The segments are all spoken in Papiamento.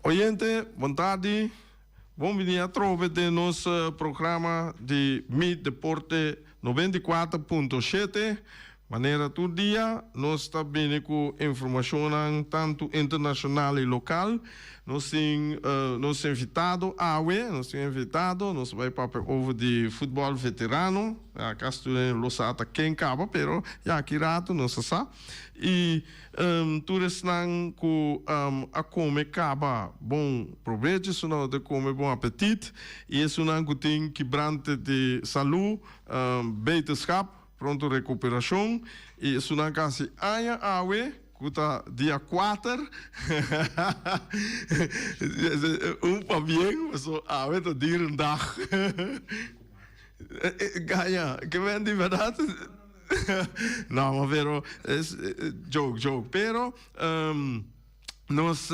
Oyente, bon tardi. Bon bini atrobe den nos programa di Mi Deporte 94.7. Manera tur dia, nos ta bini ku informashonnan tantu internashonal i lokal. Nos tin nos invitado awe, nos tin invitado, nos ta bai papia over di futbòl veterano. Ya kas tur hende lo sa ta ken kaba, pero ya aki ratu nos a sa. I tur esnan ku a kome kaba bon probecho, esunnan ku ta kome bon apetit i esunnan ku tin kibrante di salu, beterschap, pronto rekuperashon i esunnan ku a hasi aña awe ku ta dia kuater un pabien pasobra awe ta dierendag. Gaña, ke men di bèrdat? No, ma pero es joke, joke. Pero nos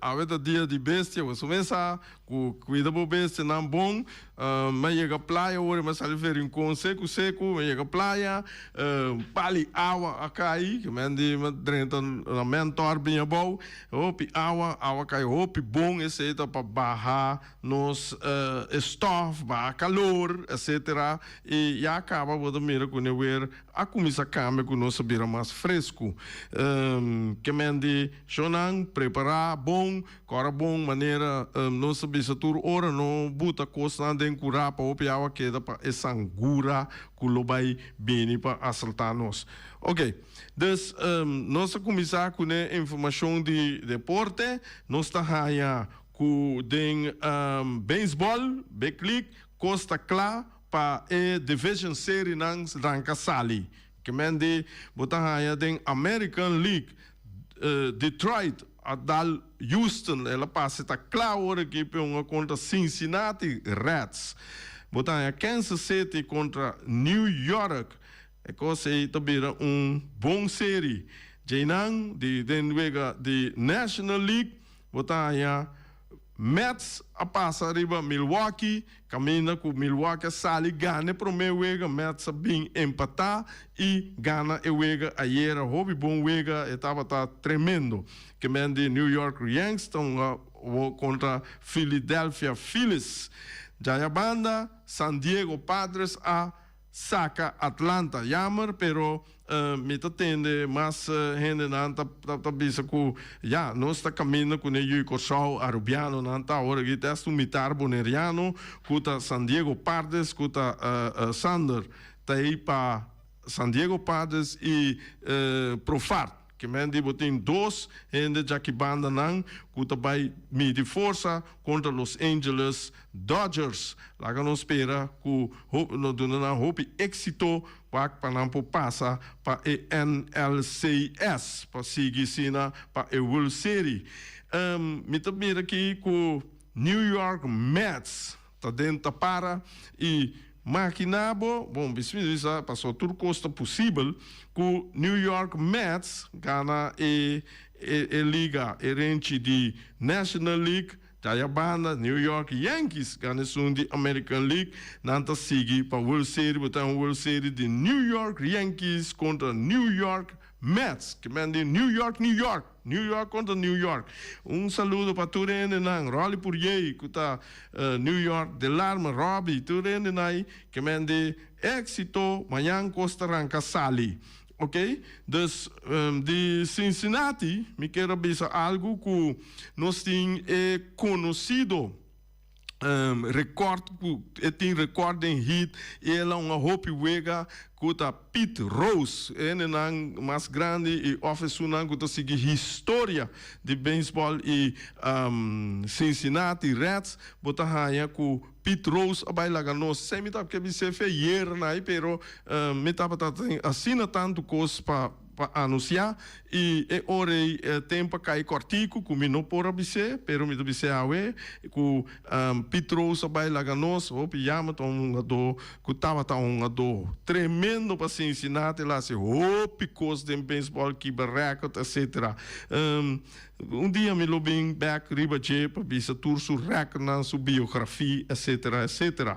awe ta dia di bestia, boso mes sa ku kuida bo bestianan bon. Mi a yega playa ora mi a sali for Rincon seku seku, mi a yega playa, pali awa a kai, ke men di mi a drenta na Mentor bin abou, hopi awa, awa kai hopi bon, esei ta pa baha nos stof, baha kalor, etcetera. I ya kaba bo ta mira ku ne wer a kuminsá kambia ku nos a bira mas fresku. Ke men di shownan prepará bon, kòrda bon manera nos ta bisa tur ora no buta kosnan den kurá pa hopi awa keda pa e sangura ku lo bai bini pa asaltá nos. Oke, dus nos ta kuminsá ku ne informashon di deporte. Nos ta haña ku den beisbòl, Big League, Kos ta kla pa e Division Serie-nan ranka sali. Ke men di bo ta haña den American League, Detroit a dal Houston, el a pasa ta kla awor aki pa e hunga kontra Cincinnati Reds. Bo ta haña Kansas City kontra New York. E kos ei ta bira un bon seri. Djeinan di den wega di National League bo ta haña Mets a pasa riba Milwaukee, kaminda ku Milwaukee a sali gana e promé wega, Mets a bin empatá i gana e wega ayera. Hopi bon wega, e tabata tremendo. Ke men di New York Yanks ta hunga kontra Philadelphia Phillies. Djaya banda, San Diego Padres a Saka Atlanta. Jammer, pero mi ta tende mas hendenan ta ta bisa ku ya, nos ta kaminda ku ne yu Kòrsou, Arubianonan ta awor aki ta un mitar Boneriano ku ta San Diego Padres ku ta Sander ta ei pa San Diego Padres i Profar. Ke men di bo tin dos hende djaki banda nan ku ta bai midi forsa kontra Los Angeles Dodgers. Laga nos spera ku lo duna nan hopi éksito wak pa nan por pasa pa e NLCS pa sigui asina pa e World Series. Mi ta mira aki ku New York Mets Ta den ta para i makina bo, bon bismi bisa paso tur kos ta posibel ku New York Mets gana e e liga e renchi di National League, djaya banda New York Yankees gana esun di American League, nan ta sigui pa World Series, bo ta un World Series di New York Yankees kontra New York Mets, ke men di New York New York. New York kontra New York. Un saludo pa tur hendenan, Rolly Puriey ku ta New York, Delarma, Robbie, tur hendenan ei ke men di éksito mañan kos ta ranka sali. Ok, dus di Cincinnati mi kier a bisa algu ku nos tin e konosido. Rekòrt ku e tin rekòrt den hit i el a hunga hopi wega ku ta Pete Rose, e hendenan mas grandi i òf esunnan ku ta sigui historia di beisbòl i Cincinnati Reds bo ta haña ku Pete Rose a bai laga nos. Esei mi tabata ke bis'é fe ayer nai pero mi tabata tin asina tantu kos pa pa anuncia y e ora ey e tempo a cay cortico cu mi no por a bis'é, pero mi ta bis'é awe cu Pete Rose a bay laga nos, hopi yama ta un hungador cu tabata un hungador tremendo pa Cincinnati, el a haci hopi cos den baseball, kibra record etc. Un dia mi lo bin bek riba dje pa bisa tur su recordnan, su biografia etc. Etc.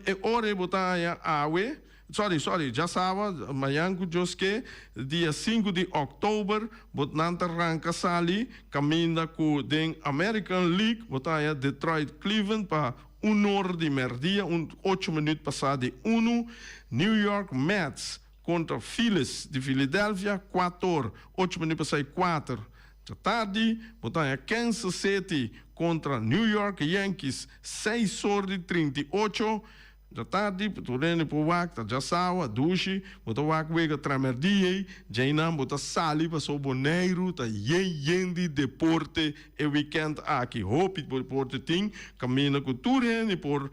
E ora ey bo ta haña awe. Sorry, sorry, djasawa, mañan ku Dios ke, dia sinku di òktober, bo nan ta ranka sali kaminda ku den American League bo ta haña Detroit Cleveland pa un or di mèrdia, un ocho minüt pasá di unu, New York Mets kontra Phillies di Philadelphia, kuator, ocho minüt pasá di kuater djatardi, bo ta haña Kansas City kontra New York Yankees, seis or di 38. Djatardi, tur hende por wak, ta djasawa, dushi, bo ta wak wega tramerdi ei, djeinan bo ta sali pasobra Boneiru ta yen yen di deporte e wikènt aki. Hopi deporte tin, kaminda ku tur hende por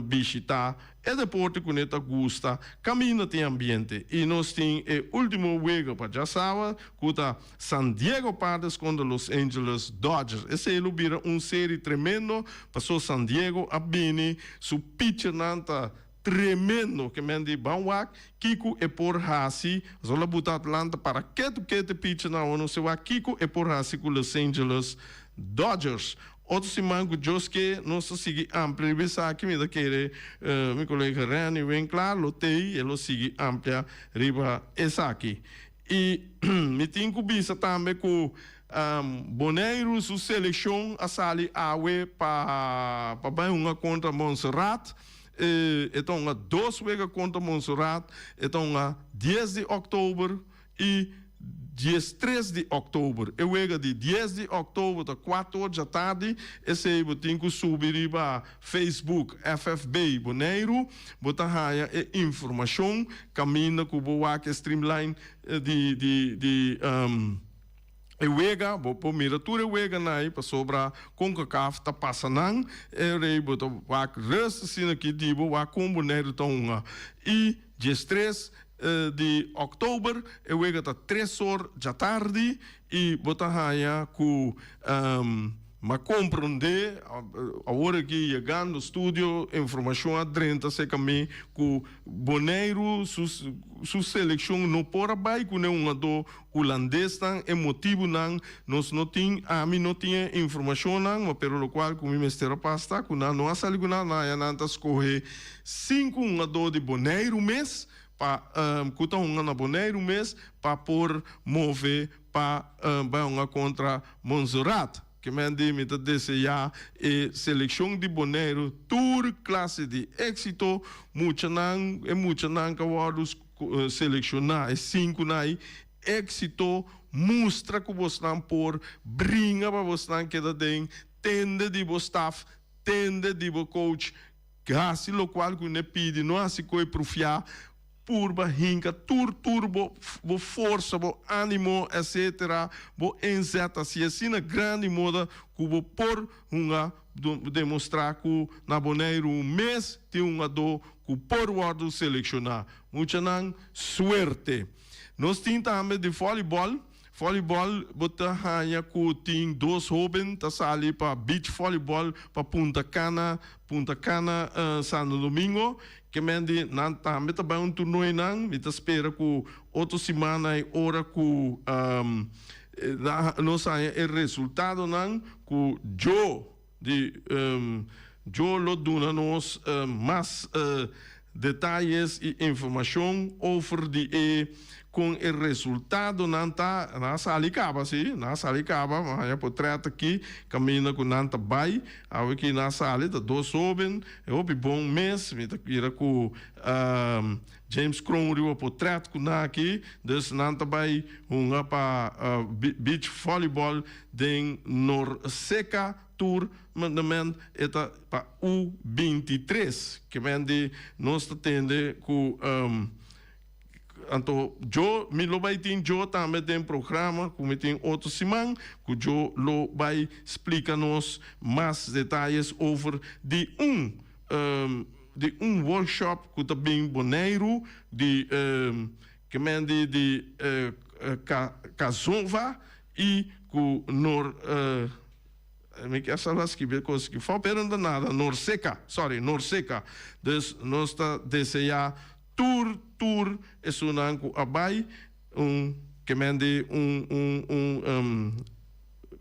bishita e deporte ku ne ta gusta, kaminda tin ambiente. I nos tin e ultimo wega pa djasawa ku ta San Diego Padres kontra Los Angeles Dodgers. Esei lo bira un seri tremendo paso San Diego a bini su pitchernan ta tremendo ke men di ban wak kiko e por hasi paso lo buta Atlanta para ketu ketu e pitchernan awor no se wak kiko e por hasi ku Los Angeles Dodgers. Otro siman ku Dios ke nos ta sigui amplia riba esaki mi ta kere mi kolega Renny Winklaar lo tei e lo sigui amplia riba esaki. I mi tin ku bisa tambe ku Boneiru su selekshon a sali awe pa pa bai hunga kontra Montserrat. E ta hunga dos wega kontra Montserrat. E ta hunga dies di òktober i 13 di òktober. E wega di dies di òktober ta kuater or djatardi. Esei bo tin ku subi riba Facebook FFB Boneiru. Bo ta haña e informashon kaminda ku bo wak e streamline di di di e wega. Bo por mira tur e weganan ei pasobra Concacaf ta pasa nan. E rei bo ta wak rust asina aki di bo wak kon Boneiru ta hunga. I 13 di òktober e wega ta tres or djatardi i bo ta haña ku M'a komprondé, awor aki yegando studio, informashon a drenta serka mi ku Boneiru su su selekshon no por a bai ku ne hungadó hulandesnan, e motibunan nos no tin, ami no tin e informashonnan, ma pero lokual ku mi mester a pas ta ku nan no a sali ku nan, nan a nan ta skohe sinku hungadó di Boneiru mes pa ku ta hunga na Boneiru mes pa por move pa bai hunga kontra Montserrat. Ke men di mi ta deseá e selekshon di Boneiru tur klase di éksito. Muchanan, e muchanan ku a wòrdu selekshoná, e sinkunan ei, éksito, mustra ku bosnan por bringa pa bosnan keda den, tende di bo staf, tende di bo coach, hasi lokual ku ne pidi, no hasi koe prufiá. Purba hinka tur tur bo bo forsa, bo animo etc. Bo inzet asi asina grandi moda ku bo por hunga demostra ku na Boneiru mes tin hungadó ku por wòrdu selekshoná. Muchanan suerte! Nos tin tambe di vòlibòl. Vòlibòl bo ta haña ku tin dos hóben ta sali pa beach vòlibòl pa Punta Cana, Punta Cana, Santo Domingo. Ke men di nan tambe ta bai un turnoe nan. Mi ta spera ku otro siman nan e ora ku nos haña e resultadonan ku Joe di Joe lo duna nos mas detayes i informashon over di e kon e resultadonan ta. Nan a sali kaba si, nan a sali kaba, mi a haña potrèt aki kaminda ku nan ta bai. Awe ki nan a sali ta dos hóben, e hopi bon mes, mi ta mira ku James Kroon riba potrèt ku nan aki, dus nan ta bai hunga pa beach volleyball den Norseka Tournament, e ta pa U 23. Ke men di nos ta tende ku anto Joe, mi lo bai tin Joe tambe den programa ku mi tin otro siman ku Joe lo bai splika nos mas detayes over di un di un workshop ku ta bin Boneiru di ke men di di Kazova i ku Nor mi kier sa skibi e kos aki fo pero no ta nada Norseka sorry Norseka dus nos ta desea tur tur esunnan ku a bai un ke men di un un un.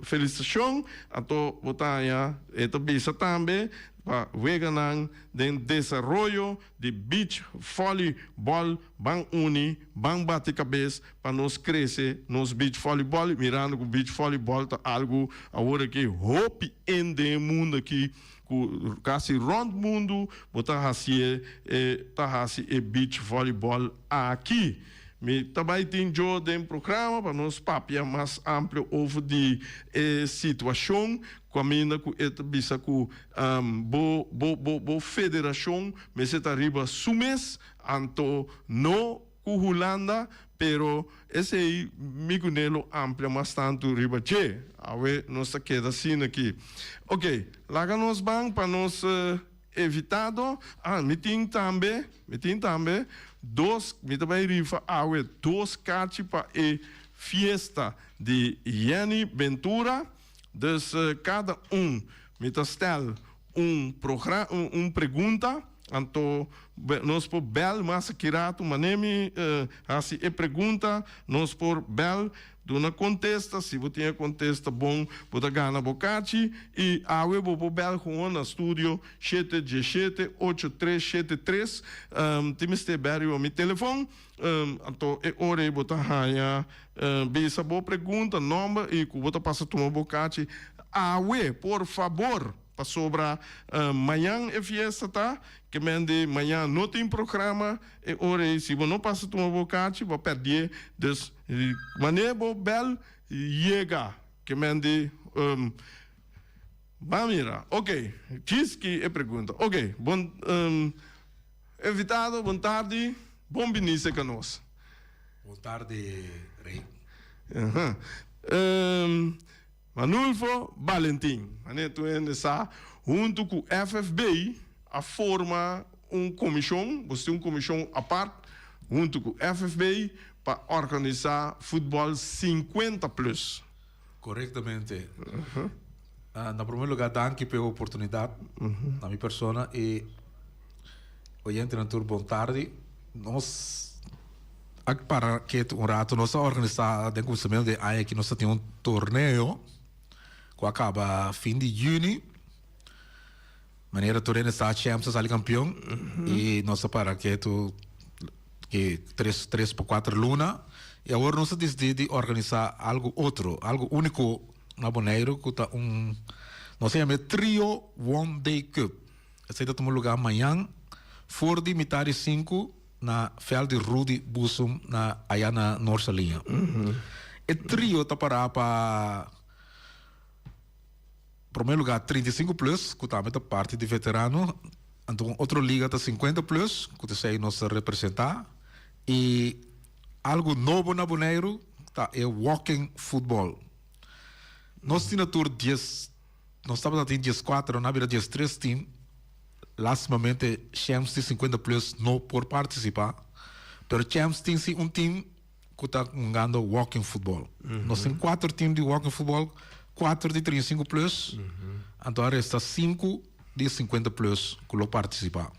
felicitacion, anto bo ta haña e ta bisa tambe pa weganan den desaroyo di beach volleyball ban uni, ban bati cabes pa nos crece nos beach volleyball, mirando cu beach volleyball ta algo awor aki hopi in den e mundo aki cu casi rond mundo bo ta haci'e e ta haci e beach volleyball aki. Mi ta bay tin Joe den programa pa nos papia mas amplio over di e situacion caminda cu e ta bisa cu bo bo bo bo federacion mester ta riba su mes anto no cu Hulanda pero esey mi cu ne lo amplia mas tanto riba dje. Awe nos ta keda asina aki. Ok, laga nos ban pa nos Evitado, ah, mi tin tambe, mi tin tambe dos, mi ta bay rifa awe dos kachi pa e fiesta di Jenny Ventura, dus kada un mi ta stel un progra, un pregunta, anto nos por bel mas aki rato mane mi haci e pregunta, nos por bel Duna kontesta, si bo tin e kontesta bon, bo ta gana bo kachi i awe bo por bèl gewoon na studio shete diesshete ocho tres shete tres. Tin mester bèl riba mi telefòn, anto e ora ei bo ta haña bisa bo pregunta, nòmber i ku bo ta pasa tuma bo kachi awe, por fabor. Pasobra mañan e fiesta ta, ke men di mañan no tin programa, e ora ei si bo no pasa tuma bo kachi bo a pèrdie, dus wanneer bo bèl yega, ke men di ban mira, ok, djis ki e pregunta, ok, bon invitado bon tardi, bon bini serka nos. Bon tardi Rey. Manulfo Balentin, manera tur hende sa, huntu ku FFB a forma un komishon, bo tin un komishon apart huntu ku FFB pa organisá futbòl 50 plus. Korektamente. Na promé lugá danki pa e oportunidat na mi persona i oyentenan tur bon tardi. Nos. A para ketu un rato nos a organisa den kuminsamentu di e aña aki nos a tin un torneo ku a kaba fin di juni manera tur hende sa Champs a sali kampion i nos a para ketu ki tres tres pa kuater luna i awor nos a disidí di organisa algu otro algu uniko na Boneiru ku ta un nos a yama e Trio One Day Cup esei ta tuma luga mañan for di mitad di sinku. Na veld di Rudy Busum na aya na Noord Saliña. E trio ta pará pa promé lugá 35 plus ku tambe ta parti di veterano, anto un otro liga ta 50 plus ku ta esei nos ta representá i algu nobo na Boneiru ta e walking football. Nos tin na tur dies Nos tabata tin dieskuater, nan a bira diestres team. Lastimamente Champs di sinkuenta plus no por partisipá, pero Champs tin si un team ku ta hungando walking football. Nos tin kuater team di walking football, kuater di 35 plus, anto a resta sinku di sinkuenta plus ku lo partisipá.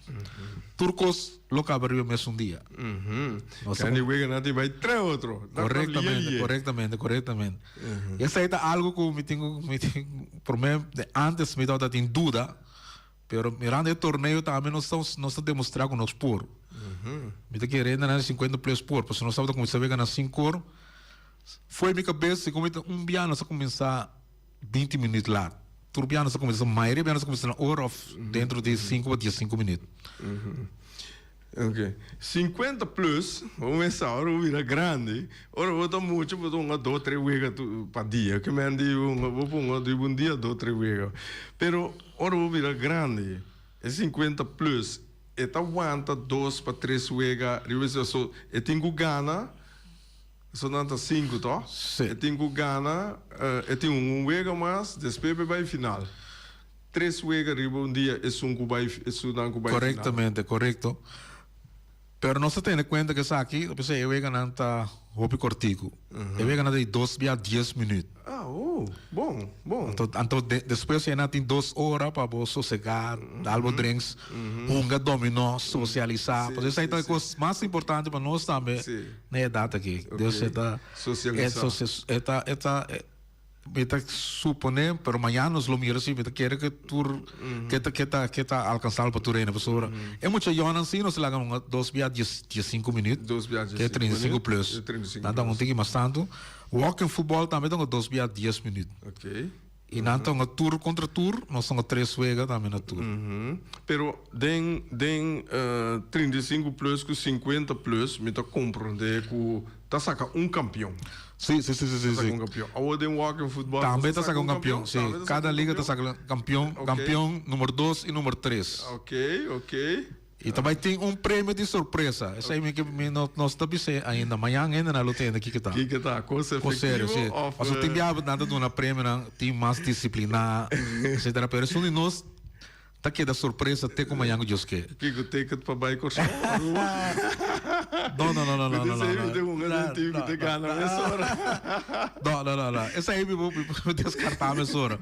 Tur kos lo kaba riba mesun dia. Nos ta Kende wega nan tin bai tres otro. Korektamente, korektamente, korektamente. Esei ta algo ku mi tin ku mi tin promé de antes mi tabata tin duda, pero mirando e torneo tambe nos ta nos ta demostrá ku nos por. Mi ta kere hende nan sinkuenta plus por, pasobra nos tabata kuminsá wega na sinku or. Fo'i mi kabes si ku mi ta un bia nos a kuminsá binti minüt lat. Tur bia nos a kuminsá, mayoria bia nos a kuminsá na ora òf dentro di sinku pa diesinku minüt. Ok, 50 plus, bo mester sa ora bo bira grandi, ora bo ta mucha bo ta hunga dos tres wega pa dia, ke men di hunga bo por hunga riba un dia dos tres wega, pero ora bo bira grandi e 50 plus e ta wanta dos pa tres wega riba esei, so e tin ku gana, so nan ta sinku toh? Si. E tin ku gana, e tin un wega mas despues e bai final. Tres wega riba un dia esun ku bai esunnan ku bai final. Korektamente, korekto. Pero nos ta tene kuenta ku esaki, ta bisa e weganan ta hopi kortiku. E weganan ta di dos bia dies minüt. Ah, oh, bon, bon. Anto, anto de, despues esei nan tin dos ora pa bo sosegá, dal bo drinks, hunga dominó, sosialisá. Pasobra esei ta e kos mas importante pa nos tambe na e edat aki. Ok, Dus e ta, sosialisá. e ta, e ta. Mi ta supone, pero mañana nos lo mira si mi ta kere ke tur ke ta ke ta ke ta alkansabel pa tur hende pasobra e mucha yònan si nos laga un dos bia dies diesinku minüt Dos bia ke diesinku 35 minüt, plus 35 nan ta un plus. tiki mas tantu. Walking futbòl tambe ta un dos bia dies minüt. Ok. I nan ta hunga tur kontra tur, nos ta hunga tres wega tambe na tur. Pero den den 35 plus ku 50 plus mi ta komprondé ku ta saka un kampion. Sí, sí, sí, sí, Ta sí, saka sí. un kampion. Awor den walking futbòl Tambe nos ta saka un kampion, sí. Tambe ta saka Kada un liga ta kampion? saka kampion, Ok. kampion number dos i number tres. Ok, ok. I ta bai tin un premio di sorpresa. Esei mi ke mi no nos ta bis'é ainda. Mañan hende nan lo tende kiko ta. Kiko ta? Kos Kos serio, efektivo sí. òf. Pasobra tin biaha nan ta duna premionan, tin mas disipliná, etsetera. Pero esun di nos ta keda sorpresa te ku mañan ku Dios ke. Kiko ticket pa bai Kòrsou, Aruba? No, no, no, no, Mi no, ta no, esei no. mi tin un No, team ku no, ta no. gana mesora. No, no, no, no. Esei mi bo mi por deskartá mesora.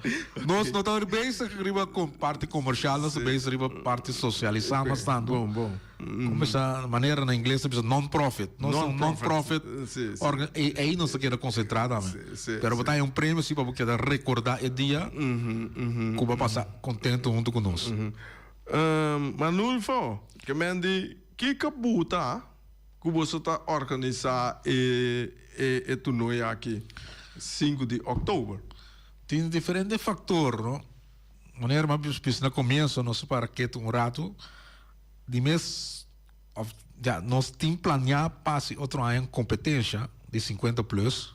Nos no ta bezig riba con parti comercial, nos ta bezig riba parti socialisá mas tanto. Bon, bon. Como bisa manera na ingles ta bisa non-profit. Nos ta un Non-profit. non-profit Sí, sí. orga- e ei nos ta keda concentrá tambe. Sí, sí, Pero bo sí. ta haña un premio sí pa bo keda recordá e dia cu bo a pasa contento hunto cu nos. Manulfo, ke men di kiko buta ku boso ta organisá e e e toernooi aki sinku di òktober? Tin diferente factor, no? Manera mi a bisa na comienzo, nos a para ketu un rato, di mes of ya nos tin planea pa haci otro aña un competencia di 50 plus.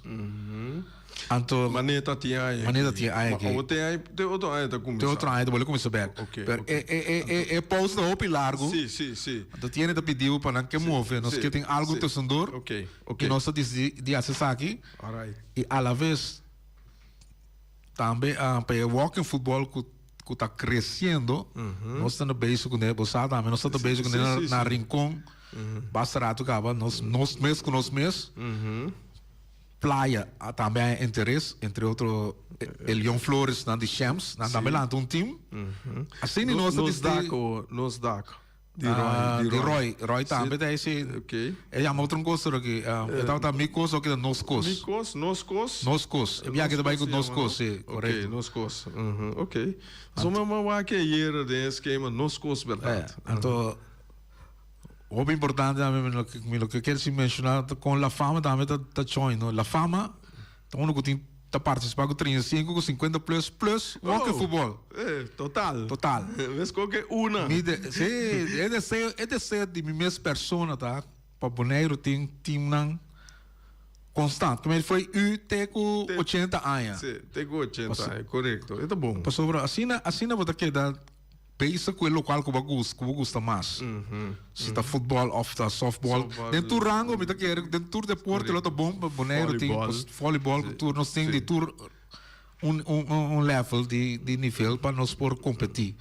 Anto Manera tin aña Manera tin aña aki. Ma te aña, te otro aña ta cuminsa. Te otro aña ta bolbe cuminsa bek. Ok, Pero ok. e e e e e pausa ta hopi largo. Sí, sí, sí. Anto tiene ta pidiu pa nan ke move, nos sí, ke tin algo sí. tussendoor. Ok, ok. Y nos ta dicidi di haci esaki. Alright. Y a la vez Tambe pa e walking football ku ku ta kresiendo, nos ta bezig kuné, bo sa tambe, nos ta bezig kuné na na Rincon basta rato kaba, nos nos mes ku nos mes, Playa tambe a interes, entre otro Elion Flores nan di Shams, nan tambe lanta un team, asina nos ta Nos dak o nos dak? Di Roy, di Roy. Roy tambe ta ese. Ok. E yama otro un kos aki. E tabata mi kos o kita nos kos. Mi kos, nos kos. Nos kos. E biaha kita bai ku nos kos, si, korekto. Ok, nos kos. Ok. So mi a wak ayer den e skema nos kos bèrdat. Anto, hopi importante tambe mi lo mi lo ke kier si menshoná ta kon La Fama tambe ta ta join, no. La Fama ta unu ku tin Ta participa cu 35 cu 50 plus plus hockey Oh, futbol. eh, total. Total. Mes koke una. Mi de, sí, e deseo, e deseo di mi mes persona ta pa Boneiru tin teamnan constant. Como foi u te cu Te- 80 aña. Sí, te cu 80 aña, correcto. E ta bon. Pasobra asina, asina bo ta keda Bezig ku e lokual ku bo a gusta, ku bo gusta mas. Si ta futbòl òf ta sòftbòl. Den tur rango mi ta kere, den tur deporte lo ta bon pa Boneiru tin vòlibòl ku tur nos tin di tur un un un level di di nivel pa nos por kompetí.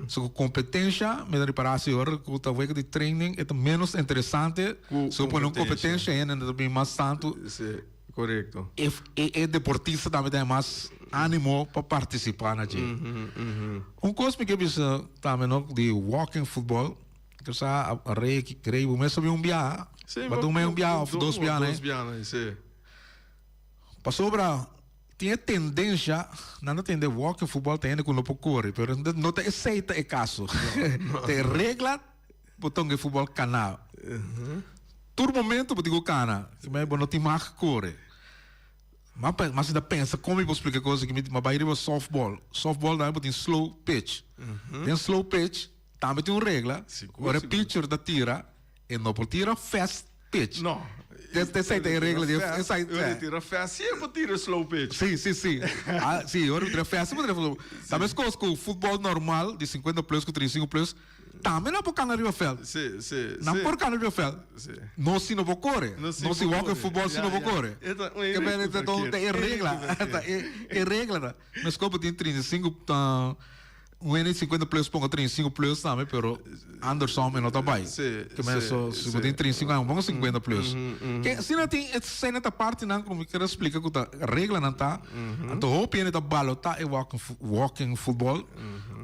So ku kompetensha mi ta ripará si ora ku ta wega di training e ta ménos interesante si bo pone un kompetensha hende ta bin mas tantu. Korekto. E e deportista tambe ta mas animo pa partisipa na dje. Un kos mi ke bisa tambe no di walking football, ke sa rei ki rei bo mes a bin un biaha, Sí, ba dun un biaha of dos biaha Dos biaha, sí. Pasobra tin e tendencia, nan ta tende walking football ta hende ku no por kore, pero no ta esei ta e kaso. Ta e regla Bo ta hunga e futbol kana. Tur momento bo tin ku kana. Bo no tin mag kore. Ma ma si ta pensa kon mi por splika e kos aki, mi bai riba softball. Softball tambe bo tin slow pitch. Den slow pitch tambe tin un regla, ora e pitcher ta tira, e no por tira fast pitch. No. Esei ta e regla di esei. Ora e tira fast, si e por tira slow pitch. Si, si, si. Ah, si, ora e tira fast, e por tira slow. Ta meskos ku futbol normal di 50 plus ku 35 plus. Tambe nan por cana riba veld. Sí, sí, Nan sí. por cana riba veld. Sí. No si no por core. No si No si por walk core. futbol si Ja, no por ja. core. E ta un Ke regla bene ta verkeerd. ta e regla. Regla Ta e e regla ta. Mes kopo tin 35 ta. Un hende 50 plus ponga 35 plus tambe, pero andersom e no ta bai. Sí, Ke men sí, so, si bo sí. tin 35 aña, ponga 50 plus. Ke asina tin e sena ta partinan ku mi ker splika ku ta reglanan ta, anto hopi hende ta balotá e walking walking football.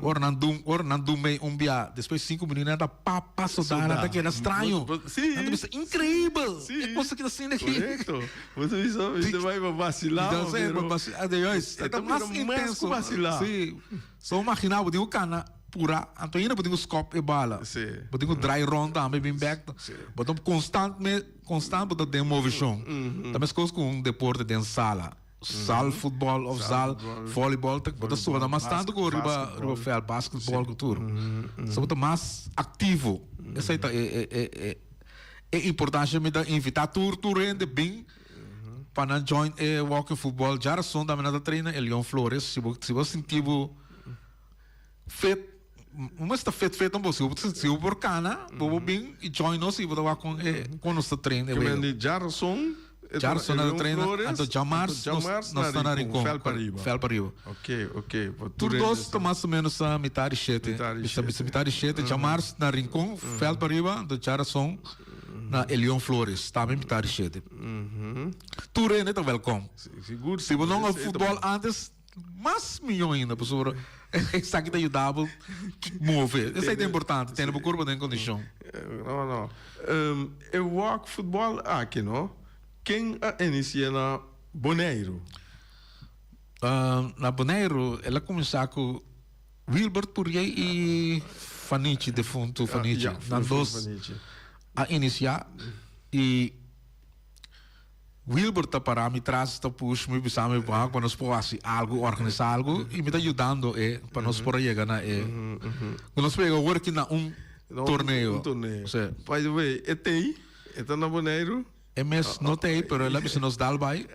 Ora nan dun, ora nan dun mei un bia, despues sinku minüt nan ta pa pa sodá, nan ta keda straño. Bo- bo- sí. Nan ta bisa, increíbel! Sí. E kos aki ta asina aki. Korekto. Bo ta bisa, mi ta bai pa basilá, Entonces, pero pa basilá, de juist, e e ta ta mas bira mas ku intenso. basilá. Sí. So imagina bo tin ku kana pura, anto ainda bo tin ku skop e bala. Sí. Bo tin ku draai rond tambe bin bek. Sí. Bo ta constant constant bo ta den movishon. Ta meskos ku un deporte den sala. Sal futbol of sal volleyball, ta bo ta suba mas tantu ku riba riba veld, basketball ku tur. So bo ta mas aktivo. Esei ta e e e e e importansha mi ta invita tur tur hende bin pa nan join e walking football. Djarason tambe nan ta traina e Leon Flores. Si bo si bo sinti bo fit, bo mester ta fit fit no bo si bo si bo por kana bo por bin i join nos i bo ta wak kon e kon nos ta train e Ke wega. men di djarason e ta Djarason nan ta Leon traina Flores, anto djamars anto nos djamars nos ta na Rincon, Veld Pariba. Veld Pariba. Ok ok pa Tur tur hende dos ta sa. mas o menos a mitar di shete. Mitar di Bisa shete. mitar di shete djamars na Rincon, Veld Pariba, anto djarason na e Leon Flores, tambe mitar di shete. Tur hende ta welkom. Sigur Si bo sigur no a esei ta futbol bon. antes, mas mihó ainda pasobra esaki ta yuda bo move. Esei ta importante, tene bo kurpo den kondishon. No, no. E wak futbol aki no, ken a inisi'é na Boneiru? Na Boneiru el a kuminsá ku Wilbert Purier i Fanichi, defuntu Fanichi. Nan dos a inisiá i Wilbert ta pará mi tras ta push mi bisa mi pa nos por hasi algu, organisá algu i mi ta yudando e pa nos por a yega na e ku nos por yega awor aki na un torneo. Un torneo. Sí. By the way, e t'ei? E ta na Boneiru? E mes no t'ei pero el a bisa nos dal bai.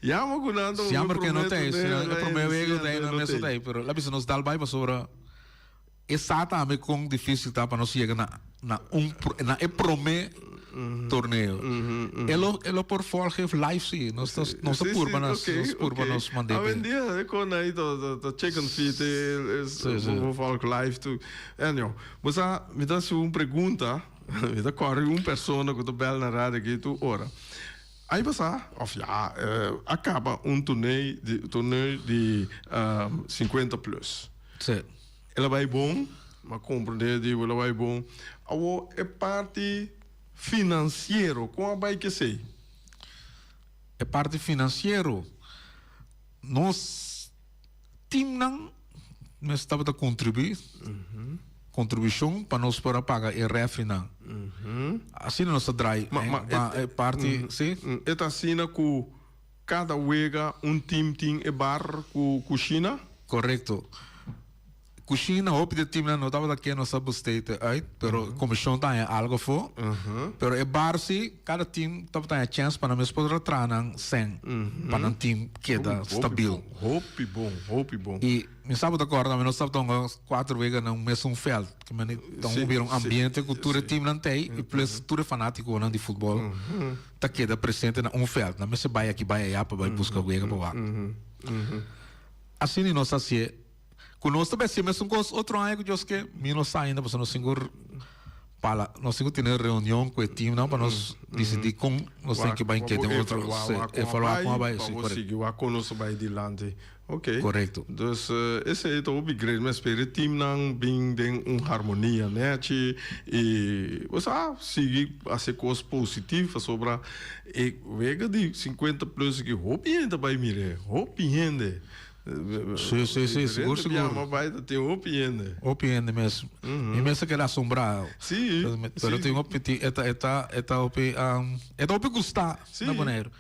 Jammer ku nan ta Jammer ku e no t'ei, promé e promé wega ku t'ei no mes no t'ei. t'ei pero el a bisa nos dal bai pasobra e sa tambe kon difisil ta pa nos yega na na un na e promé torneo. E lo e lo por volg e live si, nos ta nos ta purba nos nos purba nos mand'é. Awendia e kon ei ta ta chicken feet e bo volg live tur. Anyhow, bo sa mi ta hasi un pregunta. Mi ta kòrda un persona ku ta bèl na radio aki tur ora. Aña pasá, òf ya, a kaba un torneo di torneo di sinkuenta plus. Sí. El a bai bon, mi a komprendé di el a bai bon. Awor e parti finansiero, kon a bai kesei? E parti finansiero, nos Teamnan mes tabata contribui, contribucion pa nos por a paga e refrinan. Asina nos ta draai Ma, ma, pa e, e parti, si. E ta asina cu cada wega un team tin e bar cu cushina? Correcto. Cushina, hopi di e teamnan no tabata ke nos a besteed uit, pero comision ta haña algo afo. Pero e bar si, cada team tabata haña chance pa nan mes por a traha nan sèn, pa nan team keda stabil. Hopi bon, hopi bon. I mi sa bo ta kòrda, mi nos tabata hunga kuater wega na un mesun vèlt. Ke mane ta un bira un ambiente ku tur e teamnan ta ei i plus tur e fanátikonan di futbòl ta keda presente na un vèlt. Nan mester bai aki bai aya pa bai buska wega pa wak. Asina nos a hasié. Ku nos ta besi mesun kos otro aña ku Dios ke, mi no sa ainda pasobra nos tin ku pala, nos tin ku tene reunion ku e teamnan pa nos disidí kon nos tin ke bai ke den otro, si, evaluá kon a bai, si, Pa bo korekto. sigui wak kon nos ta bai dilanti. Ok. Korekto. Dus esei ta hopi great. Mi a spera e teamnan bin den un harmonia nechi i bo sa sigui hasi kos positief pasobra e wega di 50 plus aki hopi hende ta bai mir'é, hopi hende. Sí, sí, sí, sigur, Diferente sigur. biaha m'a bai ta tin hopi hende. Hopi hende mes. Mi mes a keda asombrá. Sí, Pero sí. tin hopi, tin, e ta, e ta, e ta hopi, um, e ta hopi gustá Sí. na Boneiru.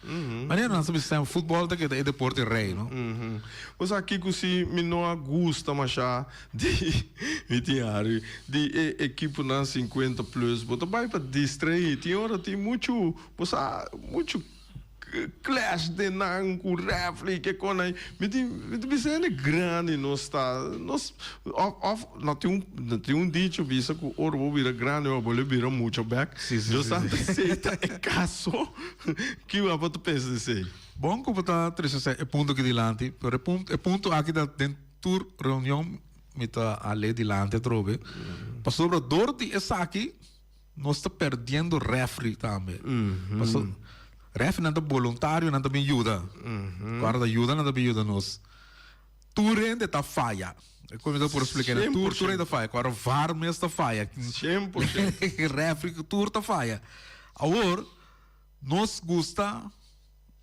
Manera nan sa bisa, futbòl ta keda e deporte rei, no? Bo sa kiko si mi no a gusta mashá di, mi tin hari, di e ekiponan 50 plus. Bo ta bai pa distraí. Tin ora tin muchu, bo sa, muchu. Clash den nan ku refri ke kon ai mi tin mi ta bisa hende grandi nos ta nos of of no tin un no tin un dicho bisa ku ora bo bira grandi bo lo bira mucha bek Sí, sí, yo sí, sa sí. ta esei ta e kaso ki bo ta pensa di esei. Bon ku bo ta trese e punto aki dilanti pero e punto e punto aki ta den tur reunion. mi ta hal'é dilanti atrobe. Pasobra dor di esaki nos ta perdiendo refri tambe. Paso refrinan ta boluntario, nan ta bin yuda. Guarda yuda nan ta bin yuda nos. Tur hende ta faya. Kon mi ta por splika nan? Tur tur hende ta faya. Ku ora VAR mes ta faya. 100%. Refri tur ta faya. Awor nos gusta.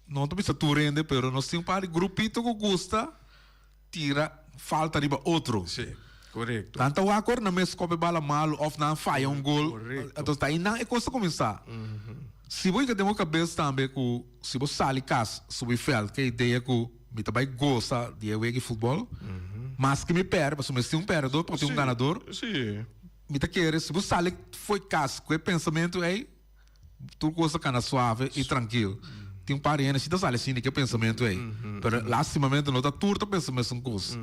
No ta bisa tur hende, pero nos tin un par di grupito ku gusta tira falta riba otro. Sí, korekto. Nan ta wak ora nan mes kope bala malu òf nan faya un gol. Korekto. Entonces ta einan e kos ta kuminsá. Si bo yega den bo kabes tambe ku si bo sali kas subi vèlt ku e idea ku mi ta bai gosa di e wega di futbòl, maske mi pèrdè, pasobra mester tin un pèrdedor pa tin un ganador. Mi ta kere si bo sali fo'i kas ku e pensamentu ei, Tur cos ta cana suave y trankil. Tin un par di hende si ta sali asina di ke pensamentu ei. Pero lastimamente no ta tur ta pensa mesun cos.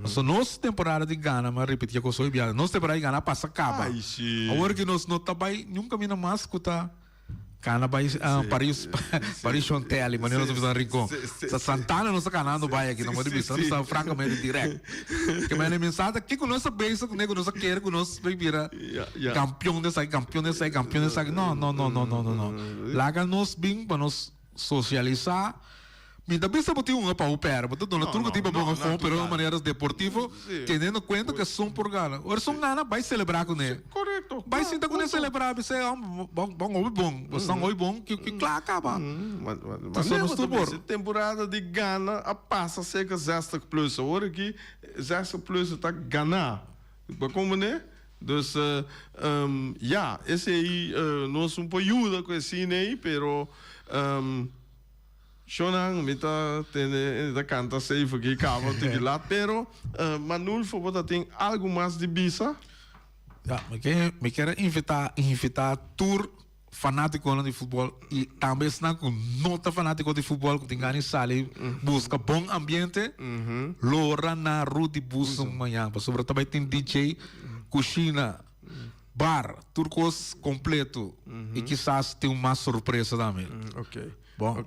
Pasobra nos temporada di gana, mi a ripiti e cos hoy biaha, nos temporada di gana a pasa caba. Awor ki nos no ta bai niun caminda mas cu ta cana bai Paris, Paris Shontelli, manera nos ta bisa na Rincon. Sa Santana nos ta canando bai aki, no por di bisa, nos ta francamente direct. Ke mene mi sa ta kiko nos ta bezig kuné ku nos a kere ku nos bai bira kampion di esaki, kampion di esaki, kampion di esaki. No, no, no, no, no, no, no. Laga nos bin pa nos sosialisá. Mi ta bisa bo tin un pa bo pèrdè, bo ta duna tur ku tin pa bo gana, pero un manera deportivo, teniendo kuenta ku esun por gana. Ora esun gana, bai selebrá kuné. Bai sinta kuné selebrá, bisa e hòmber, bon, bon, hopi bon, bo san hopi bon, ki kla kaba. Pasobra nos tur por. Temporada di gana a pasa serka zestig plus. Awor aki zestig plus ta gana. Bo comprende? Dus ya, esei nos un por yuda ku e sine ei, pero Shonnan, mi ta tende e ta kanta safe aki kaba tiki lat, pero Manulfo bo ta tin algu mas di bisa? Ya, mi ke mi kier a invitá invitá tur fanátikonan di futbòl i tambe esnan ku no ta fanátiko di futbòl ku tin gana di sali buska bon ambiente, lora na Rudy Boezem mañan pasobra ta bai tin DJ, kushina, bar, tur kos kompleto i kisas tin un mas sorpresa tambe. Bon,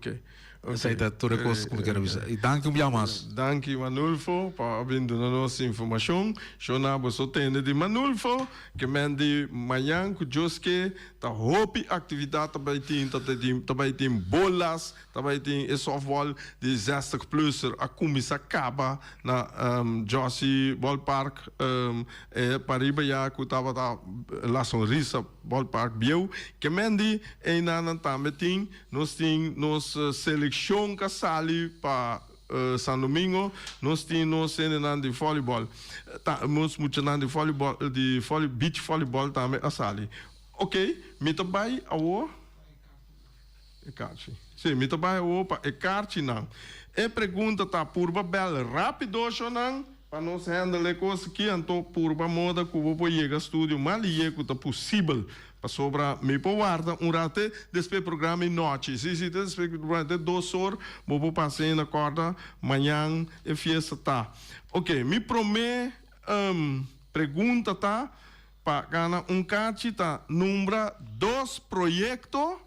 esei ta tur e kos ku mi kier a bisa. I danki un bia mas. Danki Manulfo pa a bin duna nos informashon. Shona boso tende di Manulfo ke men di mañan ku Dios ke ta hopi aktividat ta bai tin, ta ta bai tin bolas, ta bai tin e softball di zestig pluser a kuminsá kaba na Jossy Ballpark e pariba ya ku tabata La Sonrisa Ballpark bieu. Ke men di einanan tambe tin Nos tin nos seleccion ka sali pa San Domingo, nos tin nos hendenan di volleyball, ta nos muchanan di volleyball di volley beach volleyball tambe a sali. Ok, mi ta bai awor e karchi. Si, mi ta bai awor pa e karchinan. E pregunta ta purba bel rapido shonan pa nos handle e kos aki, anto purba moda ku bo por yega studio mas liye ku ta posibel. Pasobra mi por warda un rat te despues programa i nochi. Si, si, te despues programa te dos or bo por pasa ei na corda mañan e fiesta ta. Ok, mi prome pregunta ta pa gana un kachi ta nombra dos proyecto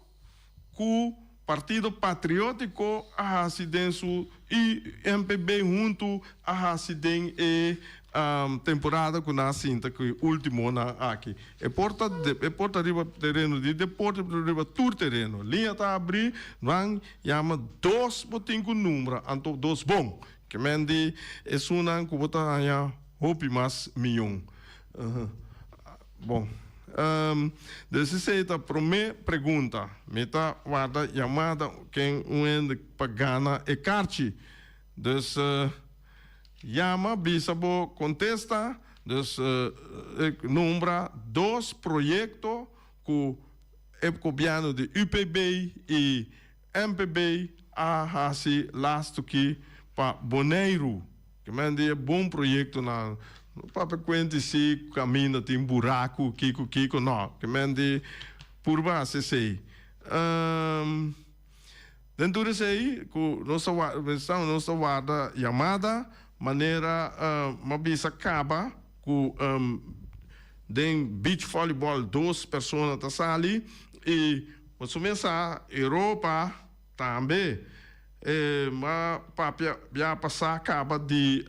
ku Partido Patriótiko a hasi den su i MPB huntu a hasi den e temporada ku nan a sinta ku e últimonan aki. E por ta e por ta riba tereno di deporte, por ta riba tur tereno. Liña ta abrí, nan yama dos bo tin ku nombra, anto dos bon. Ke men di esunnan ku bo ta haña hopi mas miyon. Bon, dus esei ta promé pregunta. Mi ta warda yamada ken un hende pa gana e karchi. Dus yama, bisa bo kontesta, dus nombra dos proyekto ku e gobièrnu di UPB i MPB a hasi lastu ki pa Boneiru. Ke men di e bon proyektonan. No papia kuenti si kaminda tin buraku, kiko kiko, no. Ke men di purba hasi esei. Den tur esei ku nos ta warda, nos ta warda yamada manera m'a bisa kaba ku den beach volleyball dos persona ta sali i boso mes sa Europa tambe. E m'a papia bia pasá kaba di.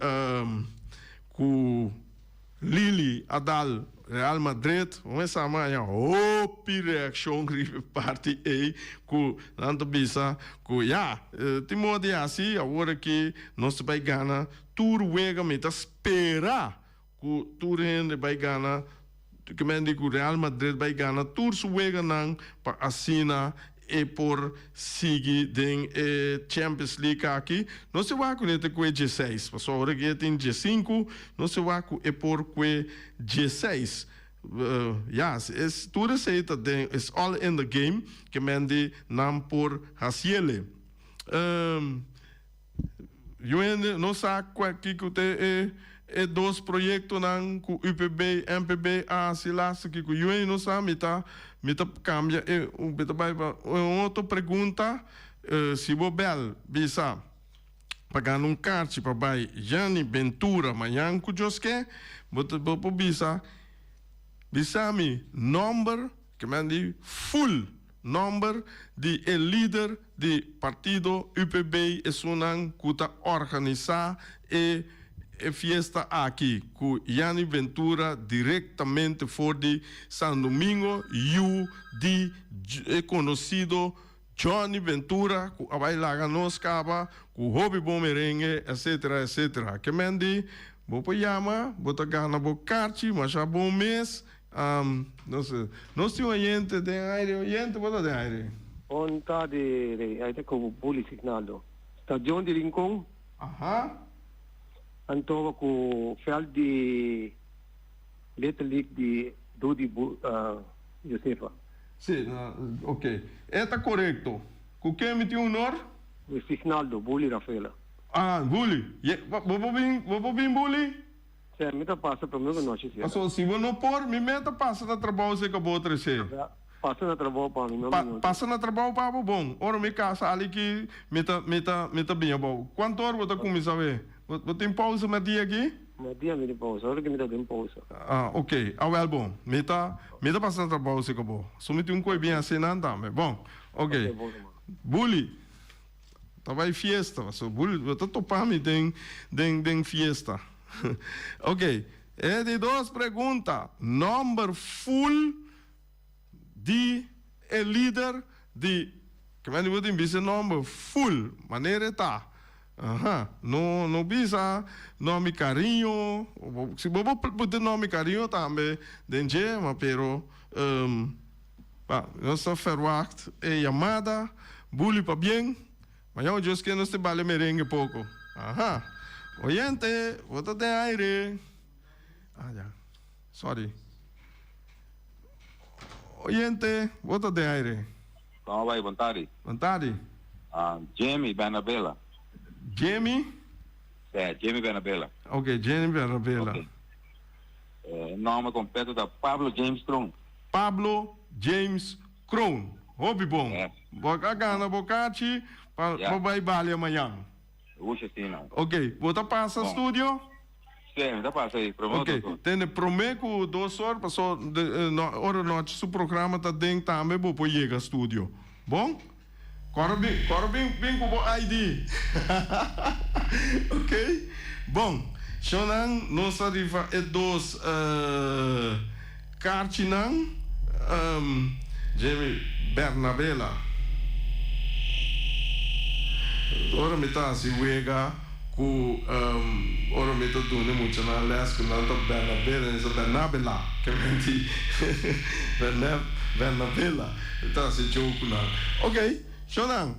ku Lille a dal Real Madrid, bo mester a haña hopi reakshon riba e parti ei ku nan ta bisa ku ya, tin moda di hasi, awor aki nos ta bai gana tur wega, mi ta spera ku tur hende bai gana, ke men di ku Real Madrid bai gana tur su weganan pa asina e por sigui den e Champions League aki. No se wak ku ne ta kue dieseis, pasobra ora ku e tin diesinku, no se wak ku e por kue dieseis. Ya, es tur esei ta den, it's all in the game, ke men di nan por hasiele. Yu hende no sa kua kiko ta e e dos proyektonan ku UPB, MPB a hasi laatste kiko. Yu hende no sa, mi ta mi ta kambia e mi ta bai pa un otro pregunta. Si bo bèl bisa pa gana un karchi pa bai Janny Ventura mañan ku Dios ke, bo ta bo por bisa bisa mi nòmber ke men di full. Nomber di e lider di partido UPB esunnan ku ta organisá e e fiesta aki ku Janny Ventura direktamente for di San Domingo yu di e konosido Johnny Ventura ku a bai laga nos kaba ku hopi bon merengue etcetera etcetera. Ke men di bo por yama bo ta gana bo karchi masha bon mes. No sé. Nos tin oyente den aire. Oyente, bo ta den aire. Bon tardi, Rey. Ai ta ku Bully Signaldo. Stadion di Rincon. Aha. Anto ku veld di Little League di Dudi Josefa. Si, ok. E ta korekto. Ku ken mi tin honor? Signaldo, Bully Rafaela. Ah, Bully. Bo por bin, bo por bin Bully? Sè, mi ta pasa promé ku nochi sera. Pasobra si bo no por, mi mes ta pasa na trabou serka bo tresé. Pasa na trabou pa mi, no mi no. Pasa na trabou pa bo? Bon, ora mi kasa ali ki, mi ta, mi ta, mi ta bin abou. Kuantu ora bo ta kuminsá wé? Bo, bo tin pousa mèrdia aki? Mèrdia mi tin pousa, ora ki mi ta den pousa. Ah, oké. Awèl bon. Mi ta, mi ta pasa na trabou serka bo. So mi tin un koi bin hasi nan tambe. Bon, oké. Oké, bon ruman. Buli. Ta bai fiesta paso bo ta topa mi den den den fiesta. Ok, e di dos pregunta, nomber full di e lider di kimen bo tin bisa e nomber full manera e ta aha no no bisa nomi cariño si bo por put e nomi cariño tambe den dje ma pero. Pa nos ta verwacht e yamada Bully pabien, mañana Dios ke nos te bale merengue poco. Aha. Oyente, bo ta den aire. Ah ya. Sorry. Oyente, bo ta den aire. Kon a bai? Bon tardi. Bon tardi. Ah, Jamie Bernabela. Jamie? Sí, Jamie Bernabela. Ok, Jamie Bernabela. Ok. E nòmber kompleto ta Pablo James Kroon. Pablo James Kroon. Hopi bon. Bo a gana bo kachi pa bo bai balia mañan. Rusha si nan. Ok. Bo ta pasa studio? Si, mi ta pasa ei. Prome ku dos or. Ok. Tende prome ku dos or paso ora nochi su programa ta den tambe bo por yega studio. Bon? Kòrda bin, kòrda bin, bin ku bo ID. Ok. Bon, shownan, nos a rifa e dos karchinan. Jamie Bernabela. Ora mi ta hasi wega ku ora mi ta duna e muchanan les ku nan ta Bernabela, nan sa Bernabela, ke menti Bernabela. Mi ta hasi joke ku nan. Ok, shownan,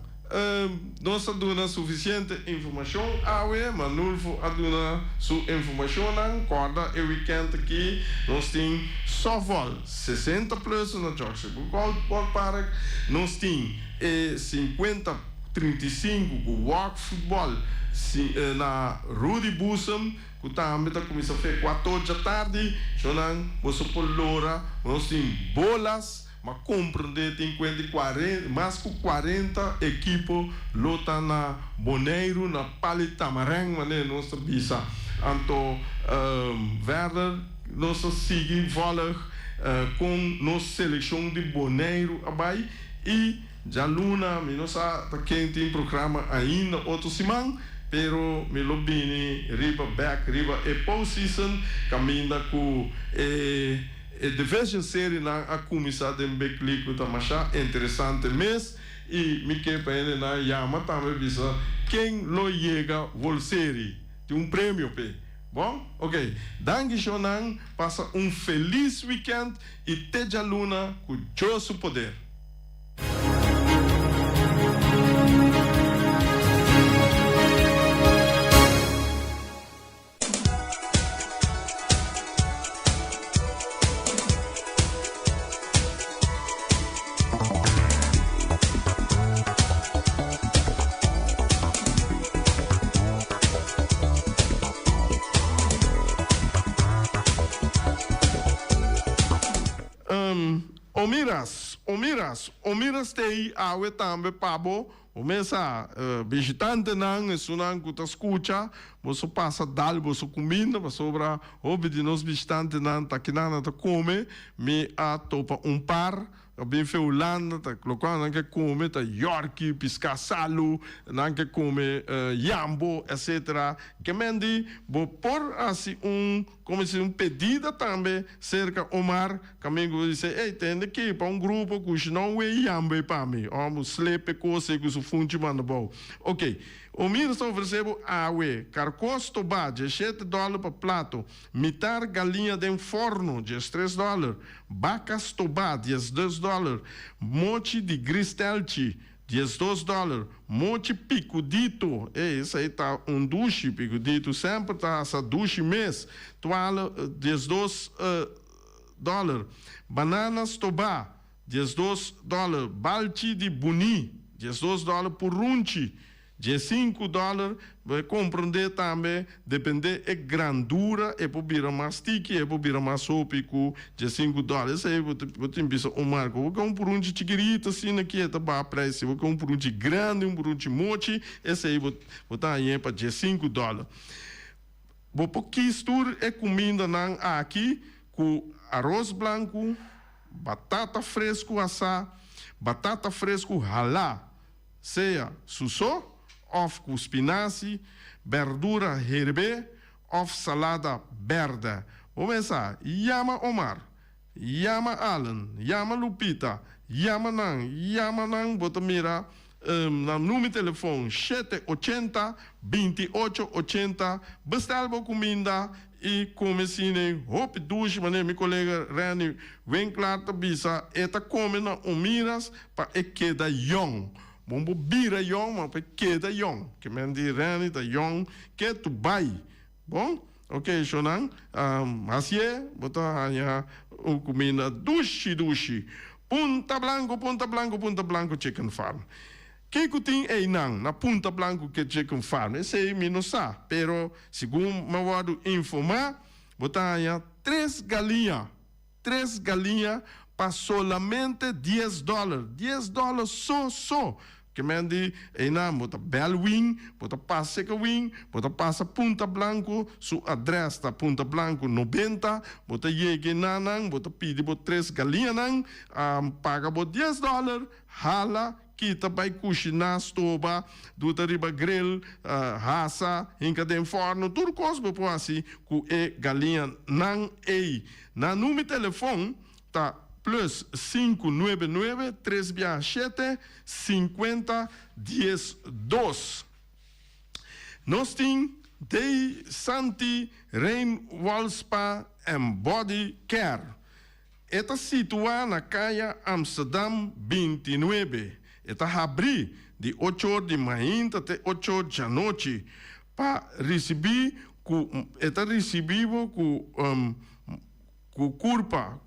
nos a duna sufisiente informashon awe. Manulfo a duna su informashonnan. Kòrda e wikènt aki nos tin sòftbòl 60 plus na George Ball Park. Nos tin e 50 35 ku wòk futbòl na Rudy Boezem ku tambe ta kuminsá fe kuato djatardi. Shownan, boso por lora nos tin bolas. Ma komprendé tin kuenta di kuarenta, mas ku 40 ekipo lo ta na Boneiru na Pali Tamarèn manera nos ta bisa. Anto verder nos ta sigui vòlg kon nos selekshon di Boneiru a bai i djaluna mi no sa ta ken tin programa ainda otro siman. Pero mi lo bini riba bek riba e postseason kaminda ku e e division serienan a kuminsá den Big League ku ta masha interesante mes i mi ke pa hendenan yama tambe bisa ken lo yega World Serie. Tin un premio p'e. Bon? Ok. Danki shownan, pasa un felis weekend i te djaluna ku Dios su poder. Omiras, Omiras, Omiras t'ei awe tambe pa bo. Bo mesa, bishitantenan, esunnan ku ta skucha, boso pasa dal boso kuminda, pasobra hopi di nos bishitantenan ta kinan nan ta kome. Mi a topa un par a bin fe Hulanda, ta lokual nan ke kome ta yorki, piská salu, nan ke kome yambo, etsetera. Ke men di bo por hasi un. Como si un pedida tambe cerca Omar, caminda cu dice, ey, tende aki pa un grupo cu shi no wee yambe pa mi, of un slepe cos ey cu su funchi manda bou. Ok, Omir ta ofrece bo awe, carcos toba, dieshete dollar pa plato, mitar galiña den forno, diestres dollar, baca stoba, diesdos dollar, mochi di gristelchi, 12 dòler, mochi pikudito, ey esei ta un dushi, pikudito semper ta hasa dushi mes, twaalf, 12 dòler, banana stobá, 12 dòler, balchi di buní, 12 dòler, purunchi, 15 dòler, bo e komprondé tambe, dependé e grandura e por bira mas tiki, e por bira mas hopi ku 15 dòler. Esei bo bo tin bisa un marka. Bo ke un purunchi chikirito asina aki e ta baha preis. Si bo ke un purunchi grandi, un purunchi mochi, esei bo bo ta hañ'é pa 15 dòler. Bo por kis tur e kumindanan aki ku aros blanku, batata fresku asá, batata fresku halá. sea su so òf ku spinasi, bèrdura herbé òf salada bèrdè. Bo mesa yama Omar, yama Allen, yama Lupita, yama nan, yama nan, bo ta mira nan number telefon shete ochenta, binti ocho ochenta, bestèl bo kuminda i kome sine hopi dushi manera mi kolega Renny Winklaar ta bisa e ta kome na Omiras Pa e keda yong. Bon bo bira yong, ma pa e keda yong. Ke men di Renny ta yong ke tu bai. Bon? Ok, shownan. Hasié, bo ta haña un kuminda dushi dushi. Punta Blanco, Punta Blanco, Punta Blanco Chicken Farm. Kiko tin einan na Punta Blanco ke Chicken Farm? Esei mi no sa, pero segun mi a wòrdu informá, bo ta haña tres galiña. Tres galiña pa solamente dies dòler. Dies dòler so so! Ke men di einan bo ta bèl win, bo ta pasa seka win, bo ta pasa Punta Blanco, su adrès ta Punta Blanco 90, bo ta yega enanan, bo ta pidi bo tres galiñanan, paga bo dies dòler, hala Kita bai kushiná, stoba, duta riba grill, hasa, hinka den fòrnu, tur kos bo por hasi ku e galiñanan ei. Nan number telefòn ta plus sinku nuebe nuebe, tres biaha shete, sinkuenta, 12. Nos tin Day Santi Rainwall Spa and Body Care. E ta situá na Kaya Amsterdam 29. E ta habrí di ochor di mainta te ochor djanochi pa risibí ku e ta risibí bo ku ku kurpa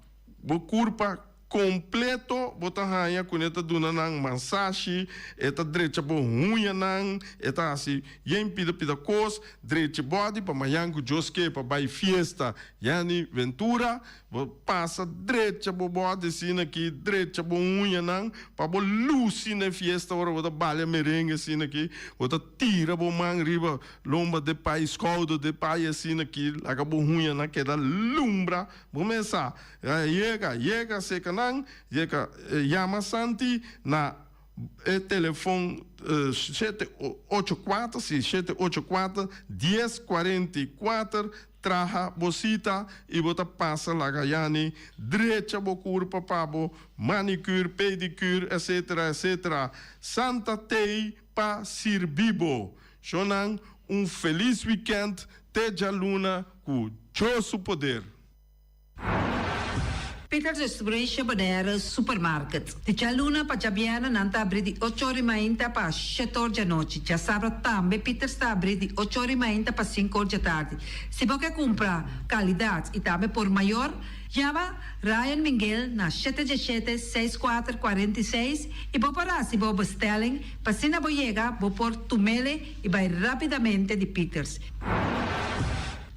bo kurpa kompleto bo ta haña kuné ta duna nan mansashi e ta drecha bo huñanan e ta hasi yen pida pida kos drecha body pa mañan ku Dios ke pa bai fiesta yani ventura Bo pasa drecha bo bòt asina aki, drecha bo uñanan pa bo lusi na e fiesta ora bo ta balia merengue asina aki. Bo ta tira bo man riba lomba de pai, skouder de pai asina aki, laga bo uñanan keda lumbra. Bo mes sa. Yega, yega seka nan, yega yama Santi na. e telefon 784, si, 784 1044, traha bo sita i bo ta pasa laga Yani drecha bo kurpa pa bo manicure, pedicure, etc. Etc. Santa t'ei pa sirbi bo. Shonnan, un felis weekend te djaluna ku Dios su poder. Peters Distribution Bonaire Supermarket. Di djaluna pa djabièrnè nan ta abrí di ocho or i mainta pa shete or djanochi. Djasabra tambe Peters ta abrí di ocho or i mainta pa sinku or djatardi. Si bo ke kumpra kalidat i tambe por mayor, yama Ryan Minguel na shete djeshete, seis kuater, 46 i bo por hasi bo bestelling pa asina bo yega bo por tumele i bai rápidamente di Peters.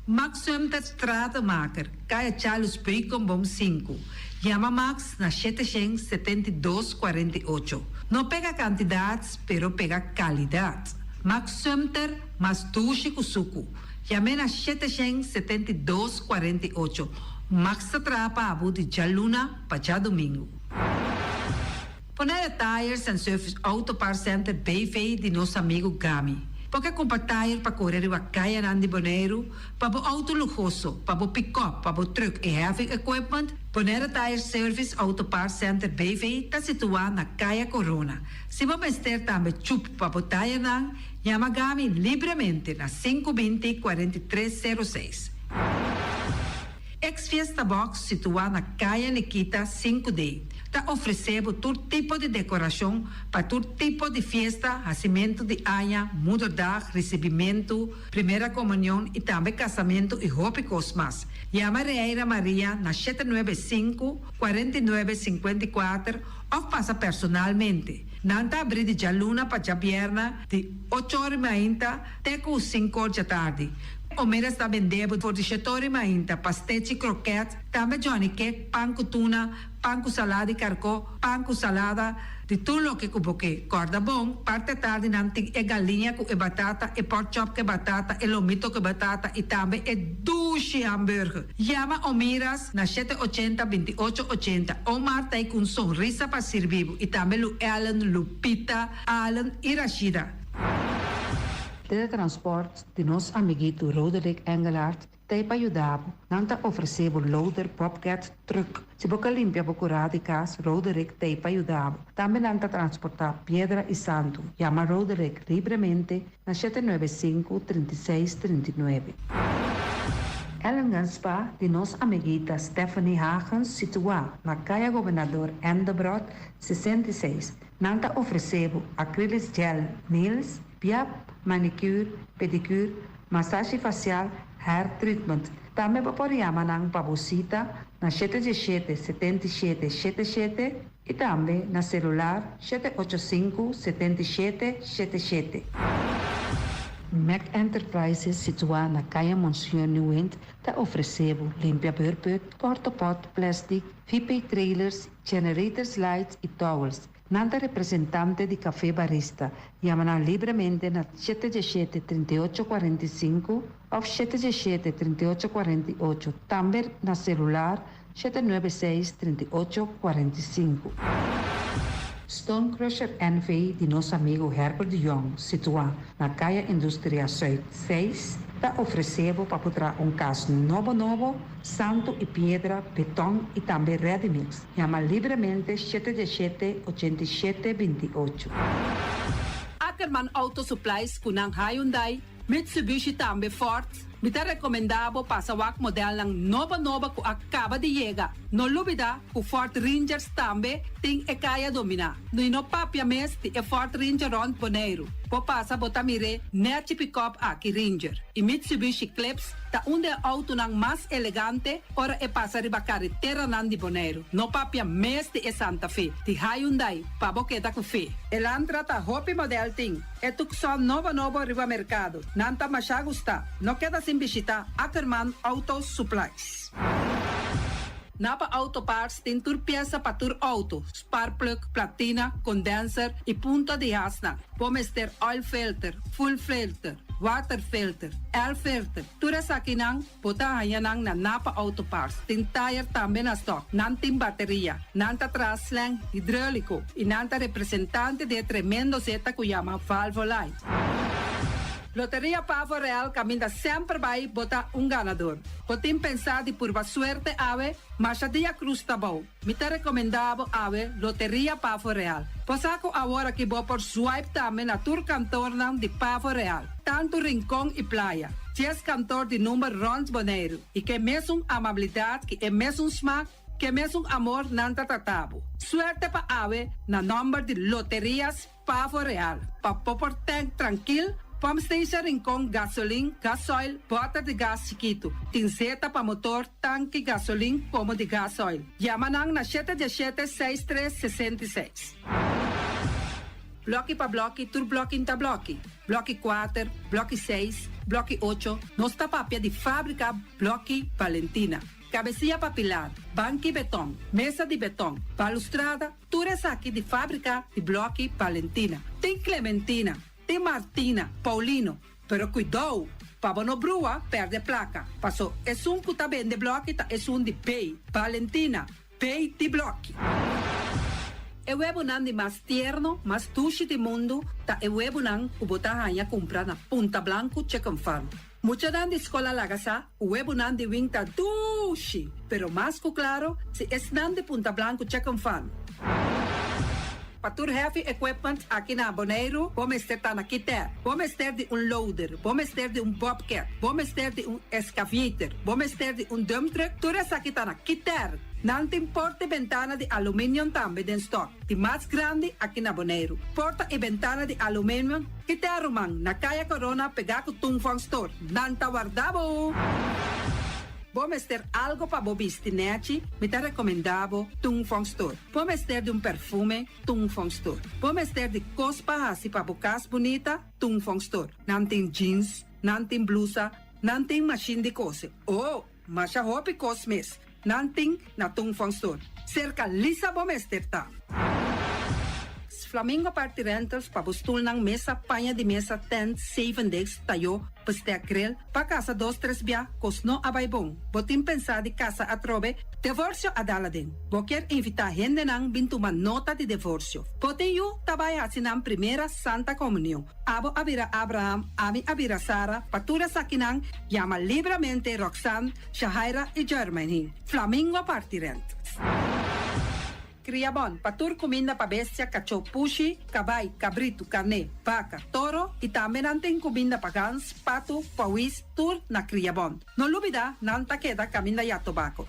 Max Sumter Stratenmaker, Kaya Charles Beukenboom sinku. Yama Max na 772 48. No pega kantidat, pero pega kalidat. Max Sumter, mas dushi ku suku. Yam'é na 772 48. Max ta traha pa bo di djaluna pa djadumingu. Bonaire Tires and Service Auto Parts Center BV di nos amigu Gami. Bo ke kumpra tire pa kore riba kayanan di Boneiru, pa bo outo luhoso, pa bo pikòp, pa bo trùk i heavy equipment? Bonaire Tire Service Auto Parts Center BV ta situá na Kaya Corona. Si bo mester tambe chup pa bo tirenan, yama Gami libremente na 520 43 06. Ex Fiesta Box situá na Kaya Nikita 5D ta ofresé bo tur tipo di dekorashon pa tur tipo di fiesta, hasimentu di aña, moederdag, risibimentu, primera komunion i tambe kasamentu i hopi kos mas. Yama Reira Maria na 795, 49, 54 òf pasa personalmente. Nan ta abrí di djaluna pa djabièrnè di ocho or i mainta te ku sinku or djatardi. Omeras ta bende bo for di shetori mainta, pastechi, kroket, tambe Johnny cake, pan ku tuna, pan ku salada di karkó, pan ku salada, di tur loke ku bo ke. Kòrda bon, parti atardi nan tin e galiña ku e batata, e pork chop ku e batata, e lomito ku e batata i tambe e dushi hamburger. Yama Omiras na 780 28 80. Omar ta ei ku un sonrisa pa sirbi bo i tambe Lu Ellen, Lupita, Allen i Rashida. Teletransport di nos amiguito Roderick Engelhardt ta ei pa yuda bo. Nan ta ofresé bo loader, bobcat, truck. Si bo ka limpia bo kurá di kas, Roderick ta ei pa yuda bo. Tambe nan ta transportá piedra i santu. Yama Roderick libremente na 795 36 39. Ellingham Spa di nos amiguita Stephanie Hagens situá na Kaya Gobernador Endebrot 66. Nan ta ofresé bo acrylic gel nails, piap, manicure, pedicure, masashi fasial, hair treatment. Tambe bo por yama nan pa bo sita na 717 77 77 i tambe na selular 785 77 77. Mac Enterprises situá na Kaya Monsieur Nieuwind ta ofresé bo limpia beurput, portapot, plastic, VP trailers, generators lights i towels. Nan ta representante di Café Barista. Yama nan libremente na 717 38 45 òf 717 38 48. Tambe na selular 796 38 45. Stone Crusher NV di nos amigu Herbert de Jong, situá na Kaya Industria Zuid 6, ta ofresé bo pa traha un kas nobo nobo, santu i piedra, beton i tambe ready mix. Yama libremente 717 87 28. Ackerman Auto Supplies ku nan Hyundai, Mitsubishi tambe Ford. Mi ta rekomendá bo pasa wak modelnan nobo nobo ku a kaba di yega. No lubidá ku Ford Rangers tambe tin e kaya dominá. No no papia mes di e Ford Ranger rònt Boneiru. Bo pasa bo ta mir'é nèchi pick-up aki Ranger. I Mitsubishi Eclipse ta un di e outonan mas elegante ora e pasa riba kareteranan di Boneiru. No papia mes di e Santa Fe, di Hyundai, pa bo keda ku fe. Elantra ta hopi model tin. E Tucson nobo nobo riba merkado. Nan ta masha gustá. No keda sin bishitá Ackerman Auto Supplies. Napa Auto Parts tin tur piesa pa tur auto, sparkplug, platina, condenser y punta di hasnan. Bo mester oil filter, fuel filter, water filter, air filter, tur esakinan bo ta haña nan na Napa Auto Parts. Tin tayer tambe na stock. Nan tin bateria, nan ta traha slang hidrolico y nan ta representante di e tremendo zeta cu yama Valvoline. Loteria Pavo Real caminda semper bay bo ta un ganador. Bo tin pensa di purba suerte awe? Masha dia cruz ta bou. Mi ta recomenda bo awe Loteria Pavo Real. Bo sa cu awor aki bo por swipe tambe na tur kantoornan di Pavo Real, tanto Rincon y Playa. Dies kantoor di number rond Boneiru y ke mesun amabilidad ki e mesun smaak, ke mesun amor nan ta trata bo. Suerte pa awe na nomber di Loterias Pavo Real, pa bo por tank trankil, pump station Rincon, gasolin, gasoil, bòter di gas chikitu, tin zeta pa motor, tanki gasolin komo di gasoil. Yama nan na shete diesshete seis tres 66. Blòki pa blòki, tur blòki n'ta blòki. Blòki kuater, blòki seis, blòki ocho, nos ta papia di fábrika Blòki Valentina. Kabesia pa pilar, banki beton, mesa di beton, balustrada, Tur esaki di fábrika di blòki Valentina. Tin Clementina, tin Martina, Paulino, pero kuidou pa bo no brua pèrdè plaka, paso esun ku ta bende blòki ta esun di B, Valentina, B di blòki. E webunan di mas tierno, mas dushi di mundu ta e webunan ku bo ta haña kumpra na Punta Blanku Chicken Farm. Muchanan di skol a laga sa ku webunan di wing ta dushi, pero mas ku klaro si esnan di Punta Blanku Chicken Farm. Pa tur heavy equipment aki na Boneiru bo mester ta na Kiter. Bo mester di un loader, bo mester di un bobcat, bo mester di un excavator, bo mester di un dump truck, tur esaki ta na Kiter. Nan tin porta i bentana di aluminium tambe den stock, di mas grandi aki na Boneiru. Porta i bentana di aluminium. Ki ta ruman, na Kaya Corona pegá ku Tung Fong Store. Nan ta warda bo! Bo mester algo pa bo bisti nèchi? Mi ta rekomendá bo Tung Fong Store. Bo mester di un perfume? Tung Fong Store. Bo mester di kos pa hasi pa bo kas bunita? Tung Fong Store. Nan tin jeans, nan tin blusa, nan tin mashin di kose. Oh! Masha hopi kos mes nan tin na Tung Fong Store. Serka Lisa bo mester ta. Flamingo Party Rentals pa bo stulnan, mesa, paña di mesa, tent, zevendegs, tayó, bestek, grill, pa kasa dos tres bia, kos no a bai bon. Bo tin pensá di kasa atrobe? Devorsio a dal aden. Bo kier invitá hendenan bin tuma nota di devorsio. Bo tin yu ta bai hasi nan primera Santa Komunion. Abo a bira Abraham, ami a bira Sara, pa tur esakinan yama libramente Roxanne, Shahaira i Jermaine. Flamingo parti rent. Kria bon, pa tur kuminda pa bestia, kachó, pushi, kabai, kabritu, karné, baka, toro i tambe nan tin kuminda pa gans, patu, pawis, tur na Kria Bon. No lubida, nan ta keda kaminda ya tobako.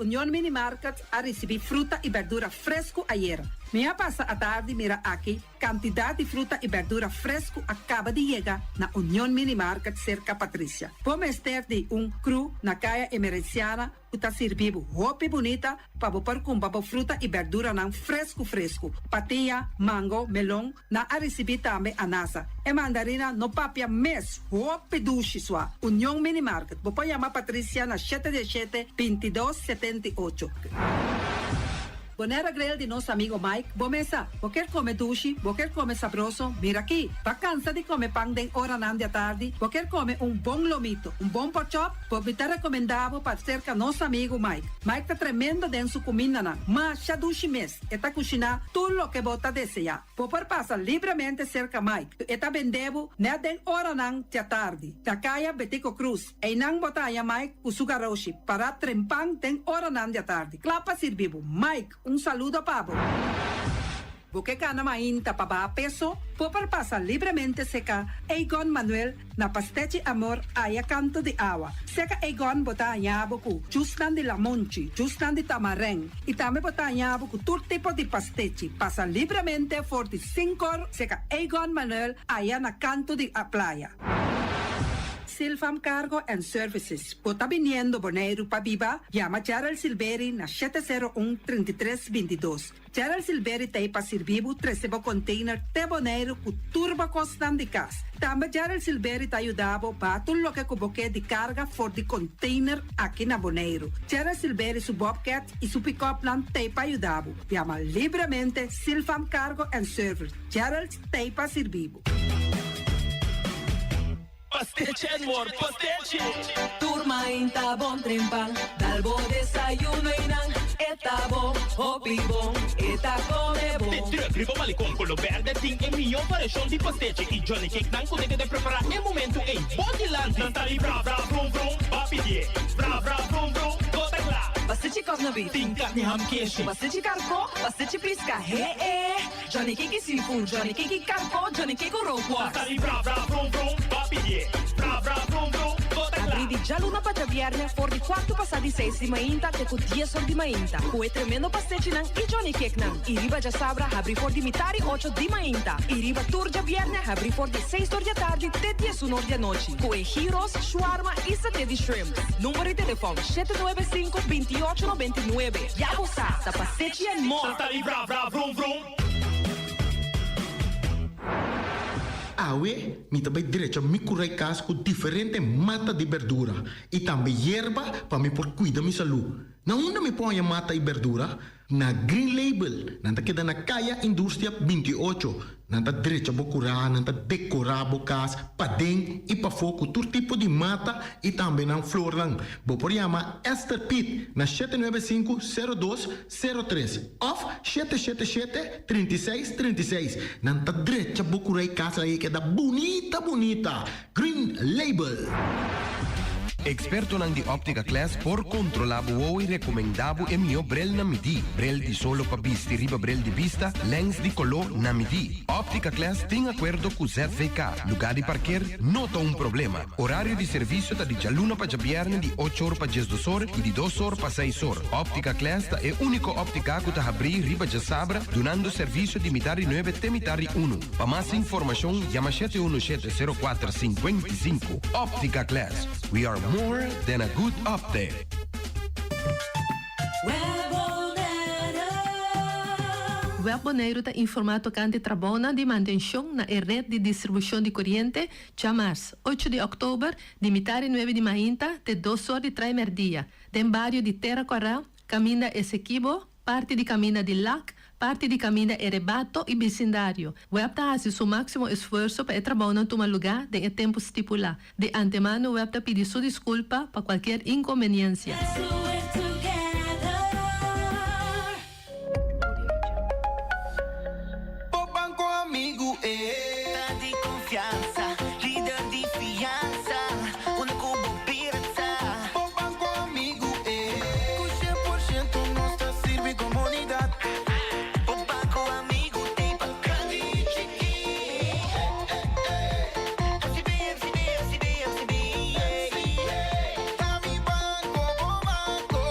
Union Mini Market a risibí fruta i berdura fresku ayera. Mi a pasa atardi mira aki Kantidat di fruta i bèrdura fresku a kaba di yega na Union Mini Market serka Patricia. Bo mester di un kru na Kaya Emerenciana ku ta sirbi bo hopi bunita pa bo por kumpra bo fruta i bèrduranan fresku fresku. Patia, mango, melon, nan a risibí tambe anasa. E mandarina no papia mes, hopi dushi sua. Union Mini Market, bo por yama Patricia na shete diesshete, 22, 78. Bonera Grill di nos amigo Mike, bo mesa. Bo kier come dushi, bo kier come sabroso, mira aki. Bo a cansa di come pan den oranan di atardi, bo kier come un bon lomito, un bon porkchop, bo mi ta recomenda bo pa cerca nos amigo Mike. Mike ta tremendo den su cumindanan, masha dushi mes, e ta cushina tur loke bo ta desea. Bo por pasa libremente serka Mike. E ta bende bo net den oranan djatardi. Na kaya Betico Cruz. Einan bo ta haña Mike ku su garoshi pará trempan den oranan djatardi. Kla pa sirbi bo. Mike, un saludo pa bo. Bo ke kana mainta pa baha peso? Bo por pasa libremente seka Egon Manuel Na Pastechi Amor aya kanto di awa. Seka Egon bo ta haña bo ku jusnan di lamonchi, jusnan di tamarèn i tambe bo ta haña bo ku tur tipo di pastechi. Pasa libremente for di sinkor seka Egon Manuel aya na kanto di a playa. Silfam Cargo and Services. Bo ta biniendo Boneiru pa biba? Yama Gerald Silveri na 701 33 22. Gerald Silveri t'ei pa sirbi bo trese bo container te Boneiru ku tur bo kosnan di kas. Tambe Gerald Silveri ta yuda bo baha tur loke ku bo ke di karga for di container aki na Boneiru. Gerald Silveri su bobcat i su pick-upnan t'ei pa yuda bo. Yama libremente Silfam Cargo and Service. Gerald t'ei pa sirbi bo. Pastechi and more, pastechi! Tur mainta bon trempan, dal bo desayuno y nan e ta bon, hopi bon, e ta come bon. De truck riba malecon colo berde tin e miyo variacion di pastechi y johnny cake nan cu ta keda prepara e momento ey bo dilanti. Nan ta di bra bra brum brum, ba pidie, bra bra brum brum, bo ta cla. Pastechi kòf na beef. Tin carni ham keshi. Pastechi karkó, pastechi pisca, he e. Johnny Cake seafood, Johnny Cake karko, Johnny Cake rookworst. Tali bra bra brum brum, ba pidié. Bra bra brum brum, bo ta kla. Abrí di djaluna pa djabièrnè for di kuartu pasá di seis di mainta te ku dies or di mainta, ku e tremendo pastechinan i Johnny Cakenan. I riba djasabra habrí for di mitar i ocho di mainta. I riba tur djabièrnè habrí for di seis or di atardi te diesun or di anochi, ku e gyros, shawarma i saté di shrimp. Number di telefòn, shete nuebe sinku, bintiocho nobentinuebe. Ya bo sa, ta pastechi and more! Tali bra bra vrum vrum. Awe mi ta bai drecha mi kurai kas ku diferente mata di berdura i tambe yerba pa mi por kuida mi salú. Na unda mi por haña mata i berdura? Na Green Label. Nan ta keda na Kaya Industria 28. Nan ta drecha bo kurá, nan ta dekorá bo kas paden i pafó ku tur tipo di mata i tambe nan flornan. Bo por yama Esther Piet na 795 02 03 òf 777 36 36. Nan ta drecha bo kurá i kas ei keda bunita bunita. Green Label. Ekspertonan di Optica Class por kontrolá bo wowo i rekomendá bo e mihó brel na midí. Brel di solo pa bisti riba brel di bista, lèns di koló na midí. Optica Class tin akuerdo ku ZVK. Lugá di parker no ta un problema. Orario di servisio ta di djaluna pa djabièrnè di ocho or pa diesdos or i di dos or pa seis or. Optica Class ta e úniko óptika ku ta habrí riba djasabra dunando servisio di mitar di nuebe te mitar di unu. Pa mas informashon yama shete unu shete sero kuater sinkuenta i sinku. Optica Class, we are more than a good optic. Web Boneiru ta informá tokante trabounan di mantenshon na e ret di distribushon di koriente djamars, ocho di òktober, di mitar di nuebe di mainta te dos or di trai mèrdia, den bario di Tera Kòrá, kaminda Esekibo, Parti di kaminda di Lak, parti di kaminda Erebato i bisindario. Web ta hasi su máksimo esfuerso pa e trabounan tuma lugá den e tempu stipulá. Di antemano web ta pidi su diskulpa pa kualkier inkonbeniensia. Bo banco amigu e ta di confiansa, lider di fiansa, unda cu bo bira ta. Bo banco amigu e. Cu 100% nos ta sirbi comunidad. Bo banco amigu t'ey pa grandi y chiki. MCB, MCB, MCB, MCB, yeah. Ta mi banco, bo banco.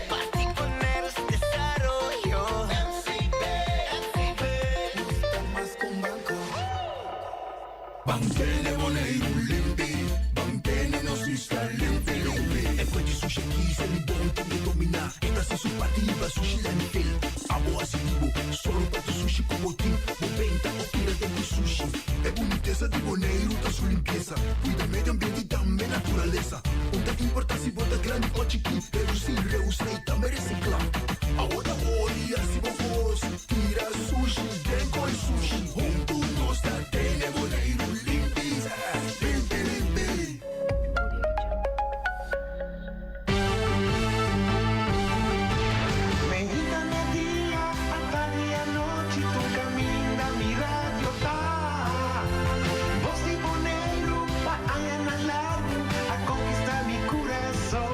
Parti poner su desaroyo. MCB, MCB. Nos ta mas cu un banco. Ban tene Boneiru limpi, ban tene nos isla limpi limpi. E kue di sushi aki Selibon tin di dominá. E ta hasi su parti riba sushi landfill. Abo hasi di bo, solo pa tur sushi ku bo tin. Bo benta o tira den di sushi. E bunitesa di Boneiru ta su limpiesa. Kuida medio ambiente i tambe naturalesa. Un ta importá si bo ta grandi o chikí, redusí, reusá i tambe resiklá. Awo ta hori hasi bo kos, tira sushi den koi sushi. Huntu nos ta tene Boneiru limpi, limpi limpi. Meinta media, atardi anochi, tur caminda mi radio ta. Voz di Boneiru pa añanan largu a conquista mi curason.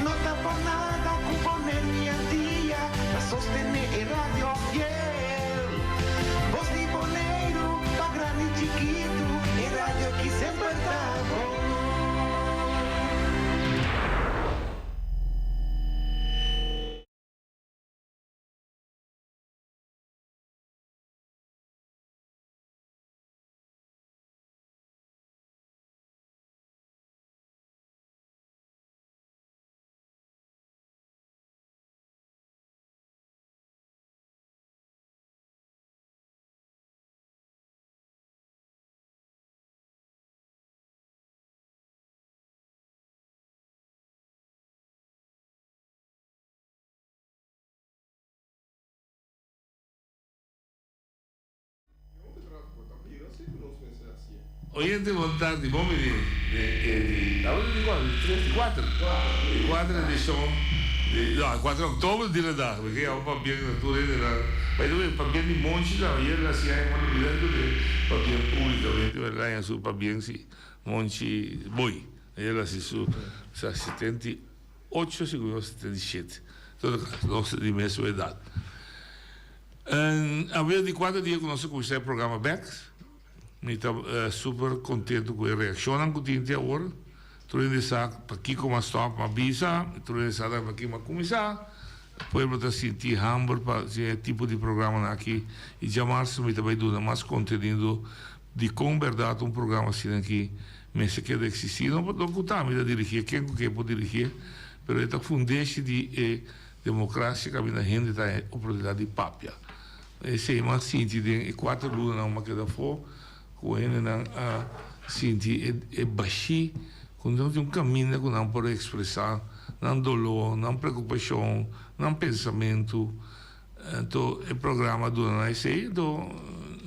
No ta por nada cu Boneiru y Antia ta sostene e radio fiel. Oyente bon tardi, bon bini den e di, tabata di cual? Di tres, di cuater? Di cuater edicion di, no, cuater october di Dierendag, mi ke yama pabien na tur hendenan, by the way, pabien di Monchi tambe, ayer el a haci aña, manda bira cu den pabien publicamente, pero el a haña su pabien si, Monchi Boy, ayer el a haci su sa 78, si cu mi no 77, todo caso, nos ta di mesun edad. En awe di cuater dia cu nos a cuminsa e programa bek. Mi ta super contento cu e reaccionnan cu tin te awor. Tur hende sa pakico m'a stop, m'a bisa, y tur hende sa tambe pakico m'a cuminsa. Pueblo ta sinti hamber pa haci e tipo di programanan aki y djamarsa mi ta bay duna mas contenido di con berdad un programa asina aki mester keda existi. No no cu ta mi ta dirigie, ken cu ken por dirigie, pero e ta fundeshi di e democracia caminda hende ta e oportunidad di papia. Esei m'a sinti den e kuater lunanan m'a keda afó, ku hendenan a sinti e bashí ku no tin un kaminda ku nan por ekspresá nan doló, nan preokupashon, nan pensamentu. Anto e programa a duna nan esei. Anto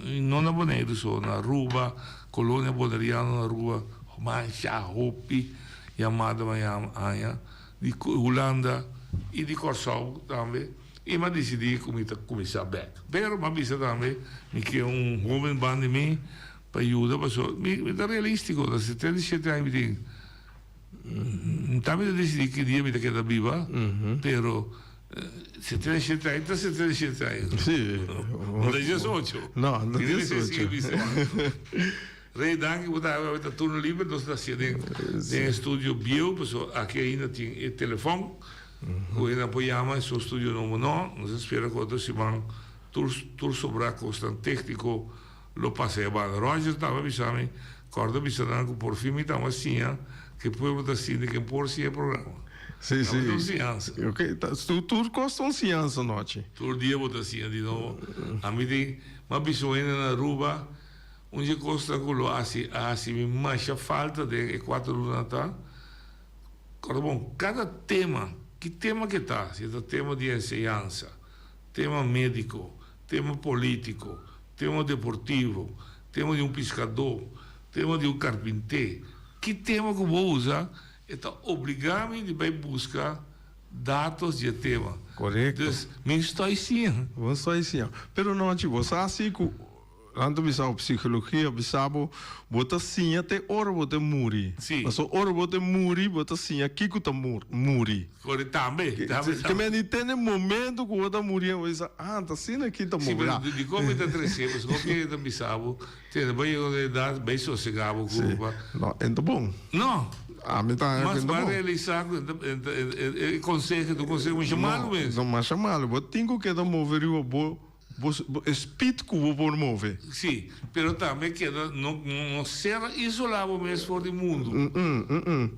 no na Boneiru so, na Aruba, Kolonia Boneriano na Aruba, masha hopi yamada m'a yama haña di Hulanda i di Kòrsou tambe. I m'a disidí ku mi ta kuminsá bèk. Pero m'a bisa tambe mi ke un hóben ban di mi pa yuda pasobra mi mi ta realístiko, ta 77 aña mi tin. Tambe ta disidí ki dia mi ta keda biba, pero 77 aña ta 77 aña. Sí. No ta 18. No, no ta 18. Rey danki bo ta awe ta turno liber nos ta hacié den den estudio bieu pasobra aki ainda tin e telefon cu hende por yama esun studio nobo no nos a spera cu otro siman tur tur sobra cosnan tecnico lo pasa e banda Roger taba bisa mi corda bisa nan cu por fin mi taba siña cu e pueblo ta sinti ken por siña e programa Sí, sí. Tabata un siñansa. Ok, ta, tur, tur cos ta un siñansa nochi. Tur dia bo ta siña di nobo. Ami tin, m'a bisa un hende na Aruba, Un dje kosnan ku lo hasi a hasi mi masha falta den e kuater lunanan ta, Kòrda bon, kada tema, ki tema ke ta, si e ta tema di enseñansa, tema médiko, tema polítiko, tema deportivo, tema di un piskadó, tema di un karpinté, ki tema ku bo usa, e ta obligá mi di bai buska datos di e tema. Korekto. Dus, mi stoi siña. Bo stoi siña. Pero nochi, bo sa si ku. Nan ta bisa bo psicologia bisa bo, bo ta siña te ora bo ta muri. Sí. Pasobra ora bo ta muri, bo ta siña kiko ta muri. Kore tambe, tambe, Ke men di te na e momento ku bo ta muri, bo bisa, ah, ta asina aki ta Sí, muri. pero dikon mi ta trese? Pasobra hopi hende ta bisa bo, tene, bo yega un edat, bai sosegá bo Sí. kurpa. No, en ta bon. No. Ami ta haña ku Mas en ta bo a bon. realisá ku e konseho ta un konseho masha malu mes. No, masha malu. Bo tin ku keda move riba bo Bo e speed ku bo por move. Sí, pero tambe keda no no ser isolá bo mes for di mundu.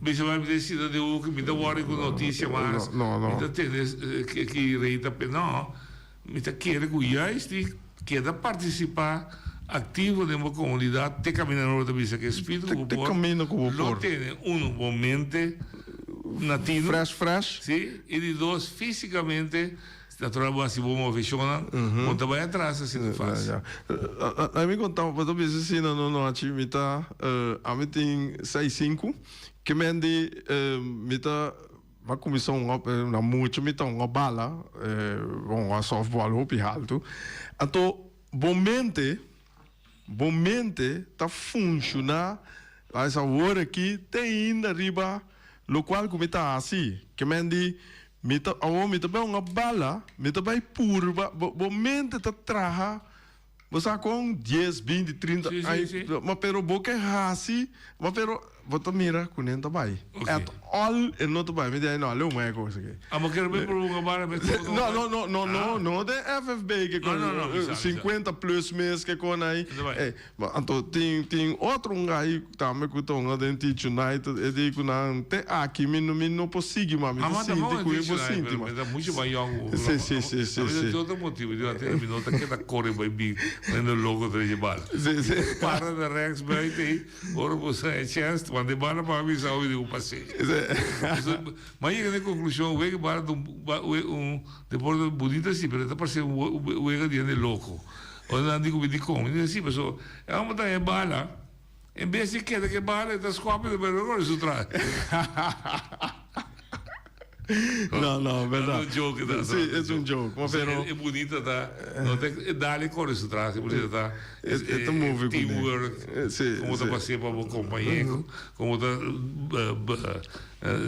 Bisa bai mi ta sinta den hoek, mi ta wòrdu ku notisia mas, mi ta tende ki rei ta pe. No, mi ta kere ku juist di keda partisipá aktivo den bo komunidat te kaminda nan bo ta bisa ku e speed ku bo por lo tene uno bo mente na tinu. Fresh fresh. Sí, i di dos físikamente. Natural bo hasi bo moveshonnan, bo ta bai atras asina fásil. Ami konta bo ta bisa asina no nochi mi ta ami tin seis sinku ke men di mi ta a kuminsá hunga na mucha mi ta hunga bala hunga softball hopi haltu anto bo mente bo mente ta funshoná awor aki te ainda riba lokual ku mi ta hasi ke men di Mi ta, awor mi ta bai un bala, mi ta bai purba, bo, bo mente ta traha, bo sa kon, dies, binti, trinta Sí, sí, aña, sí. ma pero bo ke hasi, ma pero bo ta mira ku nen ta bai. Ok. At all e no ta bai. Mi di, ay no, aleu mai e kos aki. Ah, bo kere bai purba un bala, mes ku bo No, no, no, no, no, no den FFB ke No, kon, no, no, mi sa, mi sa. 50 plus mes ke kon ay. E ta bai. Ey, Ma anto tin tin otro un gai tambe ku ta hunga den Teach United e di ku nan te aki mi no mi no por sigui mas mi ta sinti ku mi por sinti mas. Mi ta mucho mas yong ku Si si si si Mi si. ta tin otro motibu di ate mi no ta keda kore bai bin mende loko trece bala. Si si. Para na rechts buiten ei ora bo sa e chens manda e bala pa mi sa mi di ku pas'e. Si. Mi a yega na e konklushon wega bala ta un un deporte bunito si pero ta parse un wega di hende loko. Ora nan di ku mi dikon? Mi di si pasobra e homber ta haña bala. En bes di keda ke bala e ta skòp e ta bira kore su tras. No, no, berdad. Ta un joke ta. Si, es un joke. Ma pero. E bunita ta, no ta e dal e kore su tras, e bunita ta. E ta move ku ne. Teamwork. Si, si. Komo ta pas'é pa bo kompañero, komo ta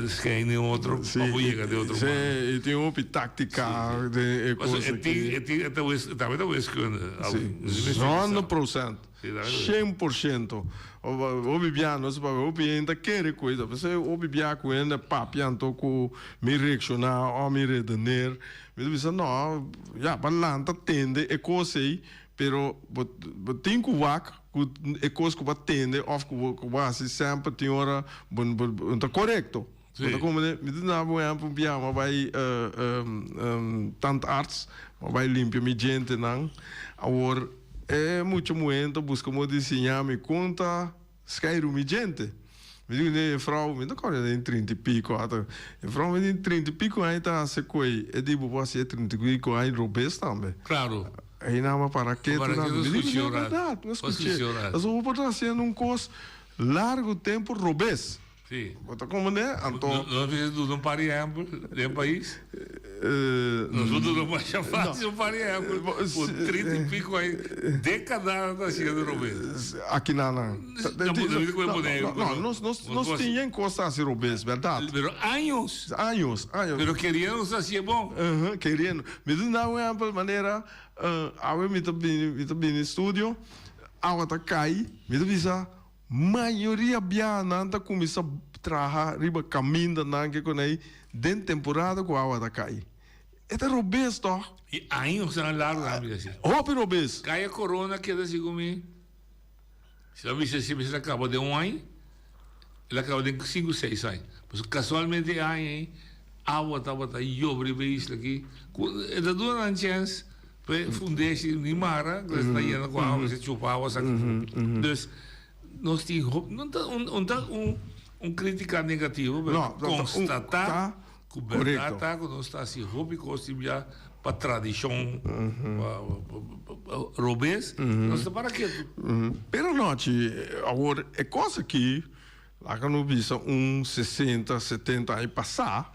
schijn den otro pa bo yega den otro Si, banda. e tin hopi táktika den e kos E aki. tin, e tin, e ta wes, tambe ta wiskunde. Si, 100%. 100%. Hopi bia nos papia, hopi hende ta kere ku esei. P'esei hopi bia ku hende papia anto ku mi reakshoná òf mi redener, mi ta bisa no, ya bo a lanta tende e kos ei, pero bo bo tin ku wak ku e kos ku bo a tende òf ku bo ku bo a hasi semper tin ora bo bo no ta korekto. Bo ta komprende? Mi ta duna bo un ehèmpel, un bia mi a bai tandarts, mi a bai limpia mi djentenan. Awor e mucha muhé ta buska modo di siña mi kon ta skeiru mi djente. Mi di kuné e frou, mi ta kòrda den trinta i piko ata, e frou mi di trinta i piko aña ta hasi koe, e di bo por hasi e trinta i piko aña robes tambe. Klaro. Einan mi a para ketu nan. Mi di kuné e bèrdat, mi a skuch'é. Pasobra bo por ta hasiendo un kos largu tempu robes. Sí. Bo ta comprende? Anto. Nos mester duna un par di ehempel den pais. Nos por duna masha fácil un par di ehempel ku 30 i piko ai dékada ta hasiendo robes. Aki nan nan. No, no, No, nos nos nos tin yen kos ta hasi robes, bèrdat? Pero años. Años, años. Pero keriendo nos hasié bon. Keriendo. Mi ta duna un ehempel manera awe mi ta bini mi ta bini studio, awa ta kai, mi ta bisa. Mayoria biaha nan ta kuminsá traha riba kamindanan ke kon ei den temporada ku awa ta kai. E ta robes tòg? I añosnan largu nan a bisa así. Hopi robes! Kaya korona keda así ku mi. Si lo a bisa así mester a kaba den un aña, el a kaba den sinku seis aña. Pasobra kasualmente e aña ei awa tabata yobe riba e isla aki ku e ta duna nan chèns. Pe fundeshi ni mara, ku ta yena ku awa, mester chupa awa saka fu. Dus nos tin hopi, no ta un un ta un un kritika negativo, pero konstatá ku bèrdat ta ku nos ta hasi hopi kos tin bia pa tradishon, pa robes, nos ta para ketu. Pero nochi, awor e kos aki, laga nos bisa un sesenta, setenta aña pasá,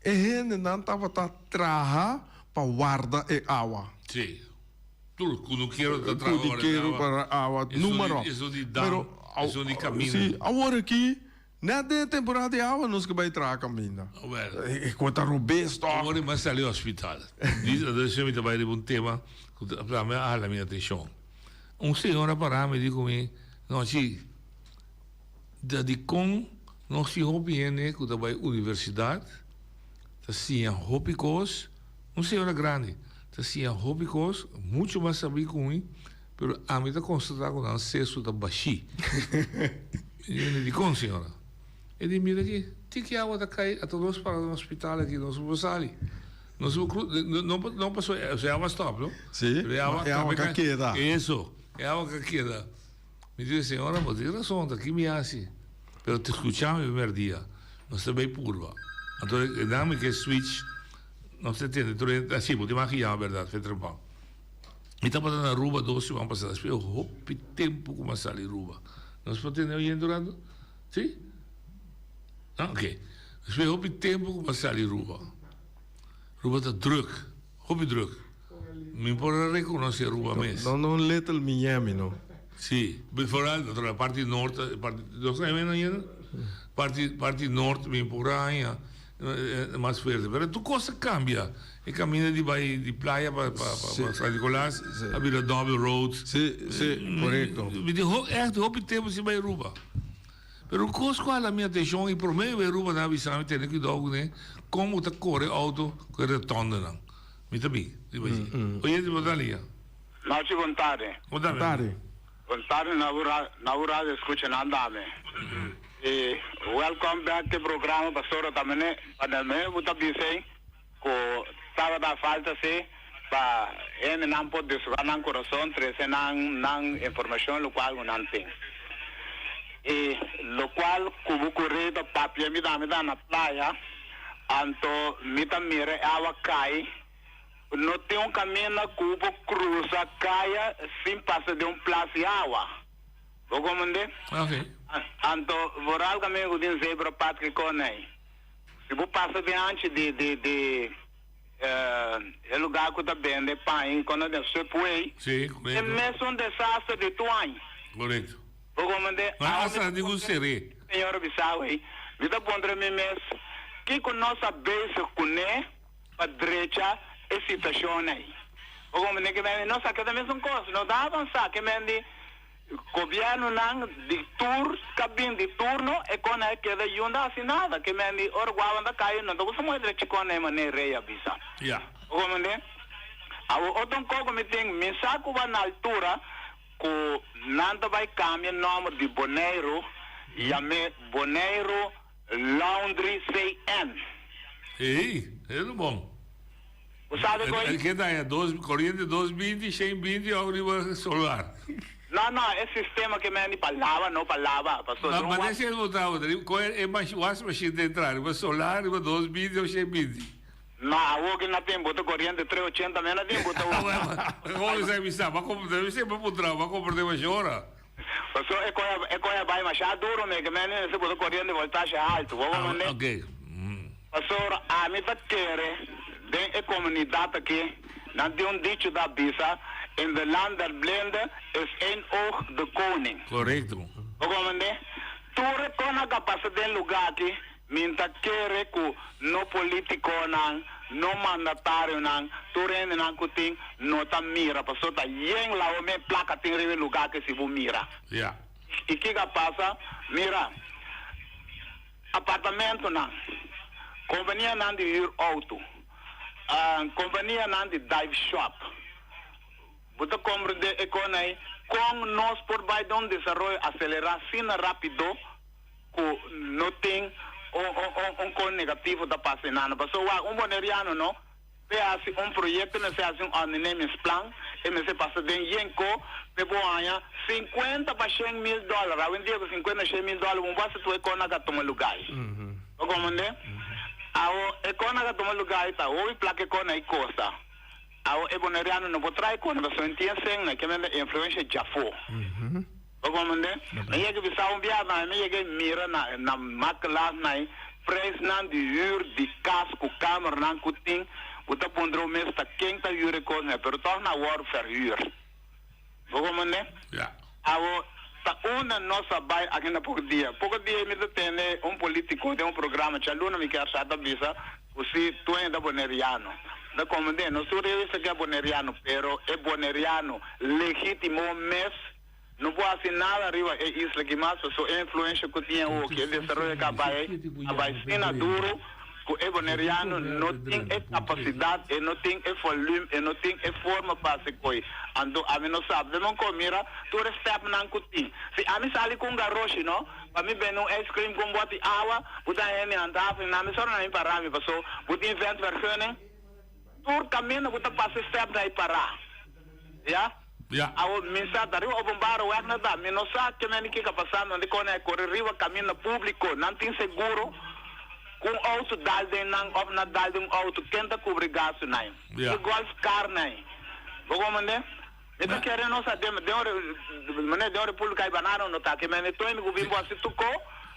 e hendenan tabata traha pa warda e awa. Sí. Tur kunukero ta traha warda awa. Kunukero para awa, numero. Esun di dam, esun di kaminda. Sí, awor aki, net den e temporada di awa nos ke bai traha kaminda. Awel. E kos ta robes tòg. Awor mi a sali hospital. Di mi ta bai riba un tema ku ta mi a hala mi atenshon. Un señora para mi di ku mi, Nochi, da dikon nos tin hopi hende ku ta bai universidat, ta siña hopi kos, un señora grandi ta siña hopi kos, mucho mas sabí ku mi, pero ami ta konstatá ku nan sesu ta bashí. Mi di, Dikon, señora? E di, Mira aki, tiki awa ta kai, ata nos para na hospital aki, nos no por sali. Nos no por kru, no, no paso, e awa stòp, no? Sí, Pero e awa e awa ka keda. Eso, e awa ka keda. Mi di, Señora, bo tin rason, ta ki mi hasi? Pero te skucha mi primer dia, nos ta bay purba. Anto e nan mi ke switch, nos ta tende tur hende, si, bo tin mag yama berdad, fe trempan. Mi tabata na Aruba dos siman pasá, despues hopi tempu ku mi a sali Aruba. Nos por tende oyente un rato? Si? Ah, ok. Despues hopi tempu ku mi a sali Aruba. Aruba ta druk, hopi druk. Mi por a reconoce Aruba mes. No, no Little Miami, no. Sí, vooral la parti noord, parti, nos ta mena yendo? Parti, parti noord mi por a haña mas fuerte. Pero tur cos a cambia. E camino di bay di playa pa, pa, pa, pa San Nicolas a bira double road. Sí, sí, correcto. Mi tin echt hopi tempo sin bay Aruba. Pero un cos cu hala mi atencion y prome bay Aruba nan a bisa mi tene cuidao cune, con bo ta core auto cu e rotondenan. Mi ta bin riba dje. Oyente bo ta lia. Nochi bon tardi. Bon tardi. Bon tardi na bo na bo radio escucha nan dame. Y welcome back te programa pasobra ta mene pa na mene bo ta bisa ey cu tabata falta si pa hende nan por deshoga nan corazon trece nan nan informacion locual cu nan tin. Y locual cu bo curi ta papia mi dame ta na playa. Anto mi ta mira e awa kai. No tin un kaminda ku bo krusa kaya sin pasa den un plas di awa. Bo komende? Ok. Anto vooral kaminda ku tin zebra pad ki kòne ei. Si bo pasa den anchi di di di e lugar ku ta bende pan kòne den Subway, Sí, e korekto. mesun desaster di tur aña. Korekto. Bo komende? Ma hasta di ku ser'é. Señor bisa wey, mi ta puntra mi mes, kiko nos a bezig kuné pa drecha e situashon ei? Bo komende ke mende nos a keda mesun kos, no ta avansá ke mende Gobiernonan di tur ka bin di turno e kon a keda yunda hasi nada ke men di ora guawan ta kai no ta gusta muestra chikon na e manera rey a bisa. Ya. Bo comprende? Awor otro un koko mi tin mi sa ku ba na altura ku nan ta bai kambia nomber di Boneiru yam'e Boneiru Laundry CN. Ey, e lo bon. Bo sabe koe? El ke daña dos, koriente dos binti, shen binti òf riba solar. No, no, e sistema ke men di pa laba, no pa laba. Paso Ma, ma desi el bo traba, riba koe e wash machine ta entra, riba solar, riba dos binti òf shen binti. No, awor ke na tin bo ta koriente tres ochenta, men na tin bo ta. Komo mi sa bisa, bo a komprende, mi semper puntra, bo a komprende mashora. Paso e koe e koe a bai masha duro me ke men mester boso koriente voltahe haltu. Bo bo mande? Ok. Pasobra ami ta kere den e komunidat aki nan tin un dicho ta bisa in de land der blinden is één oog de koning. Korekto. Bo komende? Tur e kon a ka pasa den luga aki Mi ta kere ku no politikonan, no mandatarionan, tur hendenan ku tin no ta mira paso ta yen lawo men plaka tin riba e luga ke si bo mira. Ya. I kiko a pasa? Mira, apartamentonan, kompanianan di hür outo, kompanianan di dive shop, bo ta komprende e kon ei kon nos por bai den un desaroyo aselerá asina rápido? ku no tin un un un kon negativo ta pasa e nano. Pasobra wak un boneriano no p'e hasi un proyekto mester hasi un ondernemingsplan e mester pasa den yen ko p'e bo haña sinkuenta pa shen mil dòler. Awendia ku sinkuenta shen mil dòler bo basta tur e kon a ka tuma lugá ei. Bo komprende? Awo e kon a ka tuma lugá ei ta hopi plaka e kon ei kosta. Awo e boneriano no por traha e kon pasobra e tin e sen na ke mende influensha djafó. Bo comprende? Mi yega bisa un bia na mi yega mira na na makelaar na prijsnan di huur di kas ku kamernan ku tin, bo ta puntra bo mes ta ken ta huur e kosnan, pero tòg nan wòrdu verhuur. Bo comprende? Ja. Awo ta unda nos a bai aki na poko dia. Poko dia mi ta tende un politiko den un programa djaluna mi kier sa ta bisa ku si tueño ta boneriano. Ta comprende? Nos tur revista ke boneriano, pero e boneriano legitimo mes No por hasi nada riba e isla aki mas paso e influencia cu tin awoki, e desaroyo cu a bay a bay asina duro cu e Boneriano no tin e capacidad, e no tin e volume, e no tin e forma pa hasi coy. Anto ami no sab. Den mon mira tur e stepnan cu tin. Si ami sali cu un garoshi no, pa mi bende un ice cream cu un boti awa, bo ta hende handhaven, na mi soro na mi para mi paso bo tin ventvergunning, tur caminda bo ta pasa e stepnan y para. Ya? Ya. Awor, mi sa ta riba openbare weg na ta. Mi no sa ke mende kiko a pasa nan di kone a kore riba kaminda públiko. Nan tin seguro ku un outo dal den nan òf na dal den un outo, ken ta kubri gastu nan? Ya. E golf car nan. Bo komprende? Mi ta kere nos a den den un manera den un repúblika i banana no ta. Ke mende toende ku bin bo hasi tuko,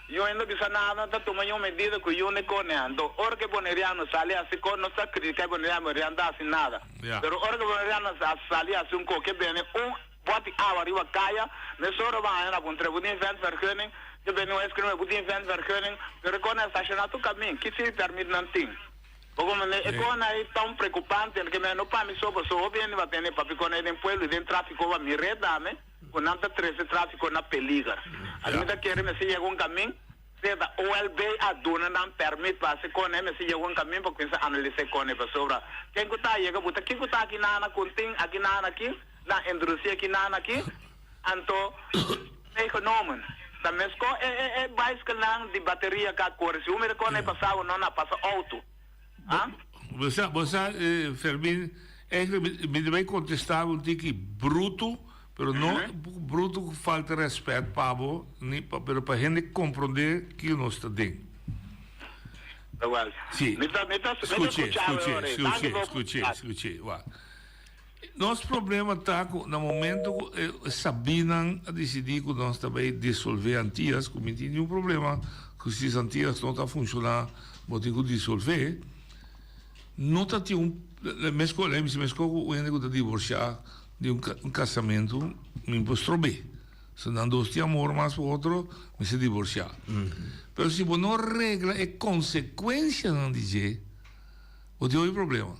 yu ainda bisa nada, ta tuma un medida ku yu ne kone. Anto ora ku e boneriano sali hasi ko, nos ta kritika e boneriano, boneriano ta hasi nada. Ja. Pero ora ku boneriano a sali hasi un koke bene un bòt awa riba kaya, mesora bo haña na puntra, bo tin ventvergunning? Ke bene un eskrima, bo tin ventvergunning? Pero e kone a stashoná tur kamin, ki si pèrmit nan tin? Bo komprende? E kone ei ta un preokupante, ke men no pa mi so, pasobra hopi hende ba tende papia kone ei den pueblo i den tráfiko ba mi red dame ku nan ta trese tráfiko na peliger. Ami mi ta kere mester yega un kamin. Sea ta OLB a duna nan permit pa hasi kone, mester yega un kamin pa kuminsa analis'é kone pasobra ken ku ta yega buta kiko ta aki nan a kuntin aki nan aki nan introdusi aki nan aki anto meegenomen ta mesko e e e baiskelnan di bateria ka kore si un mira kone pasabo no na pasa outo a. Bo sa bo sa Fermin eigenlijk mi mi ta bay contesta un tiki bruto Pero no bruto ku falta respet pa bo, ni pa, pero pa hende komprondé kiko nos ta den. Wel, Sí. mi ta, mi ta, mi ta Skuch'é, skuchá skuch'é, awor. Danki skuch'é, pa skuch'é, oportunidat. skuch'é. Wak. Nos problema ta ku na momento ku e sabínan a disidí ku nos ta bai disolvé Antias, ku mi tin niun problema ku si Antias no ta funshoná bo tin ku disolvé, no ta tin un meskos lei mi si meskos ku un hende ku ta divorsiá di un kasamentu mi por strob'é. Si nan dos tin amor mas pa otro mester divorsiá. Pero si bo no regla e konsekuensianan di dje bo tin hopi problema.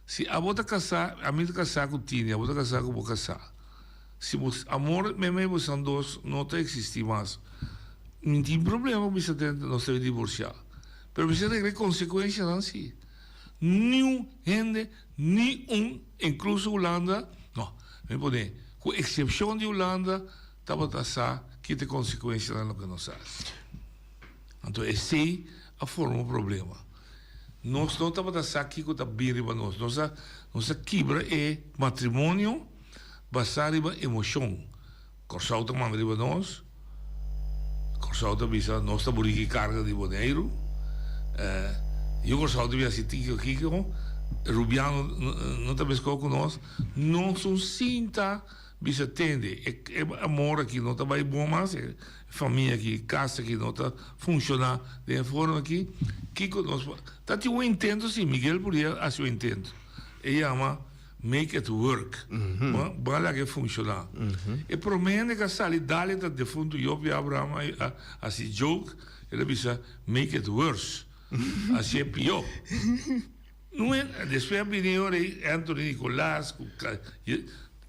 Si abo ta kasá, ami ta kasá ku Tini, abo ta kasá ku bo kasá. Si bo amor meimei bosan dos no ta eksistí mas, mi tin problema ku bisa den nos debe divorsiá. Pero mester regla e konsekuensianan sí. Niun hende, ni un, inkluso Hulanda, no, mi pone, ku eksepshon di Hulanda, tabata sa ki ta e konsekuensianan loke nos hasi. Anto esei a forma un problema. Nos no tabata sa kiko ta bin riba nos. Nos a nos a kibra e matrimonio basá riba emoshon. Kòrsou ta manda riba nos. Kòrsou ta bisa nos ta buriki karga di Boneiru. Yu Kòrsou ta bin hasi tiki kiko. Rubiano no ta meskó ku nos. Nos un sinta. Bisa tende, e amor aki no ta bai bon mas, e famia aki, e kas aki no ta funshoná den e forma aki, kiko nos por. Ta tin un intento si, Miguel por dia hasi un intento, e yama make it work, bo a laga e funshoná. E promé hende ku a sali dal e ta defuntu Job Abraham a hasi joke, el a bisa make it worse, hasié pió. No e, despues a bini ora ei Anthony Nicolas cu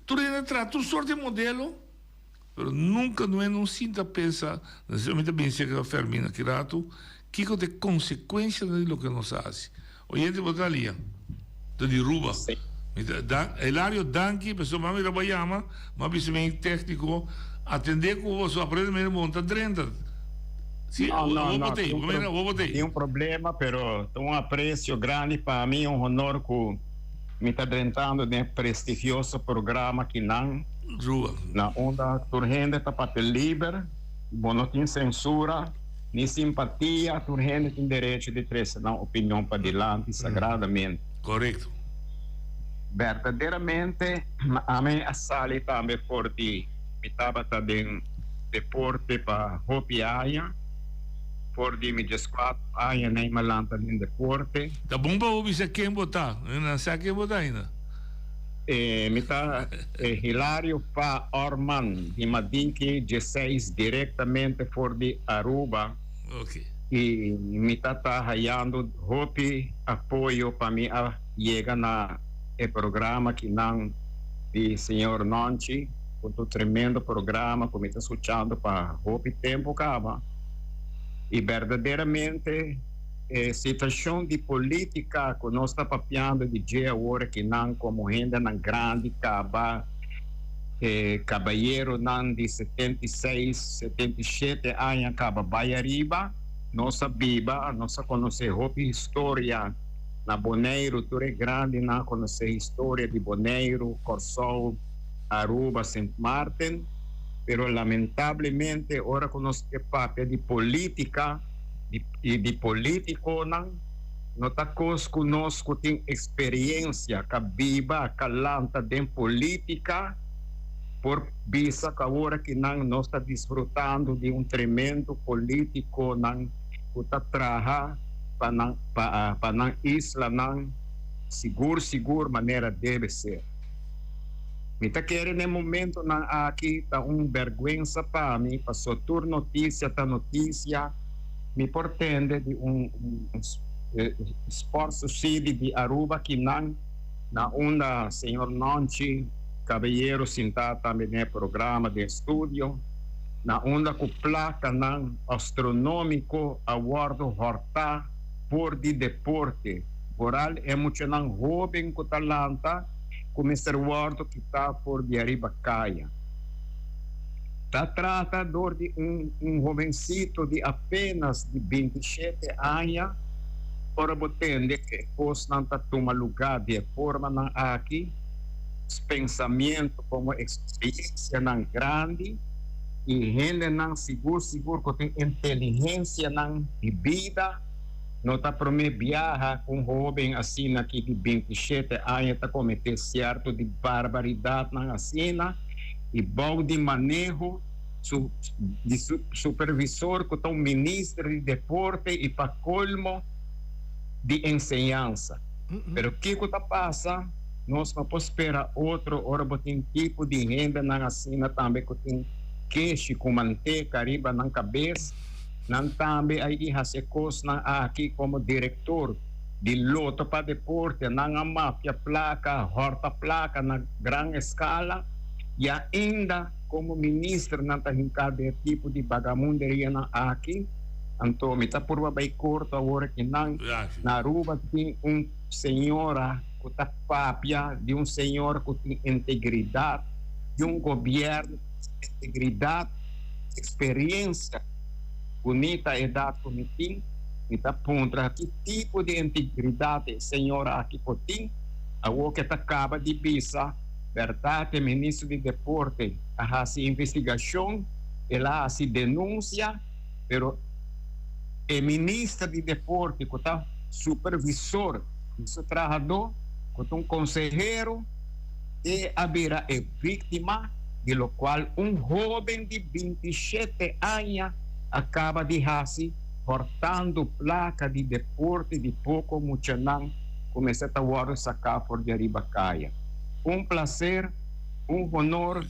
tur hende a traha tur soort di modelo, pero nunca no e no sinta pensa, mi ta bin cerca Fermin aki rato, kico ta e consecuencianan di loke nos a haci. Oyente bo ta alia, ta di Ruba. Mi ta da, Elario danki pasobra mami ta bo a yama, mi a bisa mi tecnico atende cu bo, so aparentemente bo no ta drenta. Sí, No, no, awor no, bo t'ei, tin un bo mira, pro- awor bo t'ei. tin un problema, pero ta un aprecio grandi pa mi, un honor cu mi ta drentando den e prestigioso programa akinan, Ruba. na unda tur hende ta papia liber, bo no tin censura, ni simpatia, tur hende tin derecho di trece nan opinion padilanti sagradamente. Correcto. Berdaderamente, ami a sali tambe for di mi tabata den deporte pa hopi aña. For di mi dieskuater aña nei mi a lanta den deporte. Ta bon pa bo bisa ken bo ta. Mi no sa ken bo ta ainda. Mi ta Hilario Pa Orman di Madiki dieseis direktamente for di Aruba. I mi ta ta hayando hopi apoyo pa mi a yega na e programa kinan di señor Nonchi. Ku tu tremendo programa ku mi ta skuchando pa hopi tempu kaba. I berdaderamente e situashon di politika ku nos ta papiando di dje awor akinan komo hendenan grandi kaba, e kabayeronan di 76, 77 aña kaba bai ariba, nos a biba, nos a konosé hopi historia na Boneiru, tur e grandinan a konosé historia di Boneiru, Kòrsou, Aruba, Sint Maarten, pero lamentablemente ora cu nos ke papia di politica y di politiconan, no ta cos cu nos cu tin experiencia, ca biba, ca lanta den politica, por bisa cu awor akinan nos ta disfrutando di un tremendo politiconan cu ta traha pa nan pa nan islanan sigur sigur manera debe ser. Mi ta kere na e momentonan aki ta un bèrgwensa pa mi, paso tur notisia ta notisia. Mi por tende di un sport subsidi di Aruba kinan na unda señor Nonchi Caballero sintá tambe den e programa den studio, na unda ku plakanan astronómiko a wòrdu hòrtá for di deporte. Vooral e muchanan hóben ku ta lanta. ku mester wòrdu kitá for di ariba kaya. Ta trata dor di un un hobensito di apenas di 27 aña. Ora bo tende ku e kosnan ta tuma lugá di e formanan aki, pensamiento komo eksperiencianan grandi i hendenan sigur sigur ku tin inteligensianan di bida. No ta promé biaha ku un hóben asina ki di 27 aña ta kometé sierto di barbaridatnan asina i bou di maneho su di su supervisor ku ta un minister di deporte i pa kolmo di enseñansa. Pero kiko ta pasa? Nos no por spera otro ora bo tin tipo di hendenan asina tambe ku tin keshi ku manteka riba nan kabes. Nan tambe a i hasi e kosnan aki komo direktor di Loto pa Deporte. Nan a mafia plaka, hòrta plaka na gran eskala i ainda komo minister nan ta hinká den e tipo di bagamunderianan aki. Anto mi ta purba bai korto awor ki nan na Aruba tin un señora ku ta papia di un señor ku tin integridat, di un gobièrnu ku tin integridat, eksperensia bunita edat ku mi tin, mi ta puntra ki tipo di integridat e señora aki por tin? Awor ku e ta kaba di bisa bèrdat e minister di deporte a hasi investigashon, el a hasi denunsia, pero e minister di deporte ku ta supervisor di su trahadó, ku ta un konsehero, e a bira e víktima di lokual un hóben di 27 aña a kaba di hasi hòrtando plaka di deporte di poko muchanan ku mester ta wòrdu saká for di ariba kaya. Un plaser, un honor,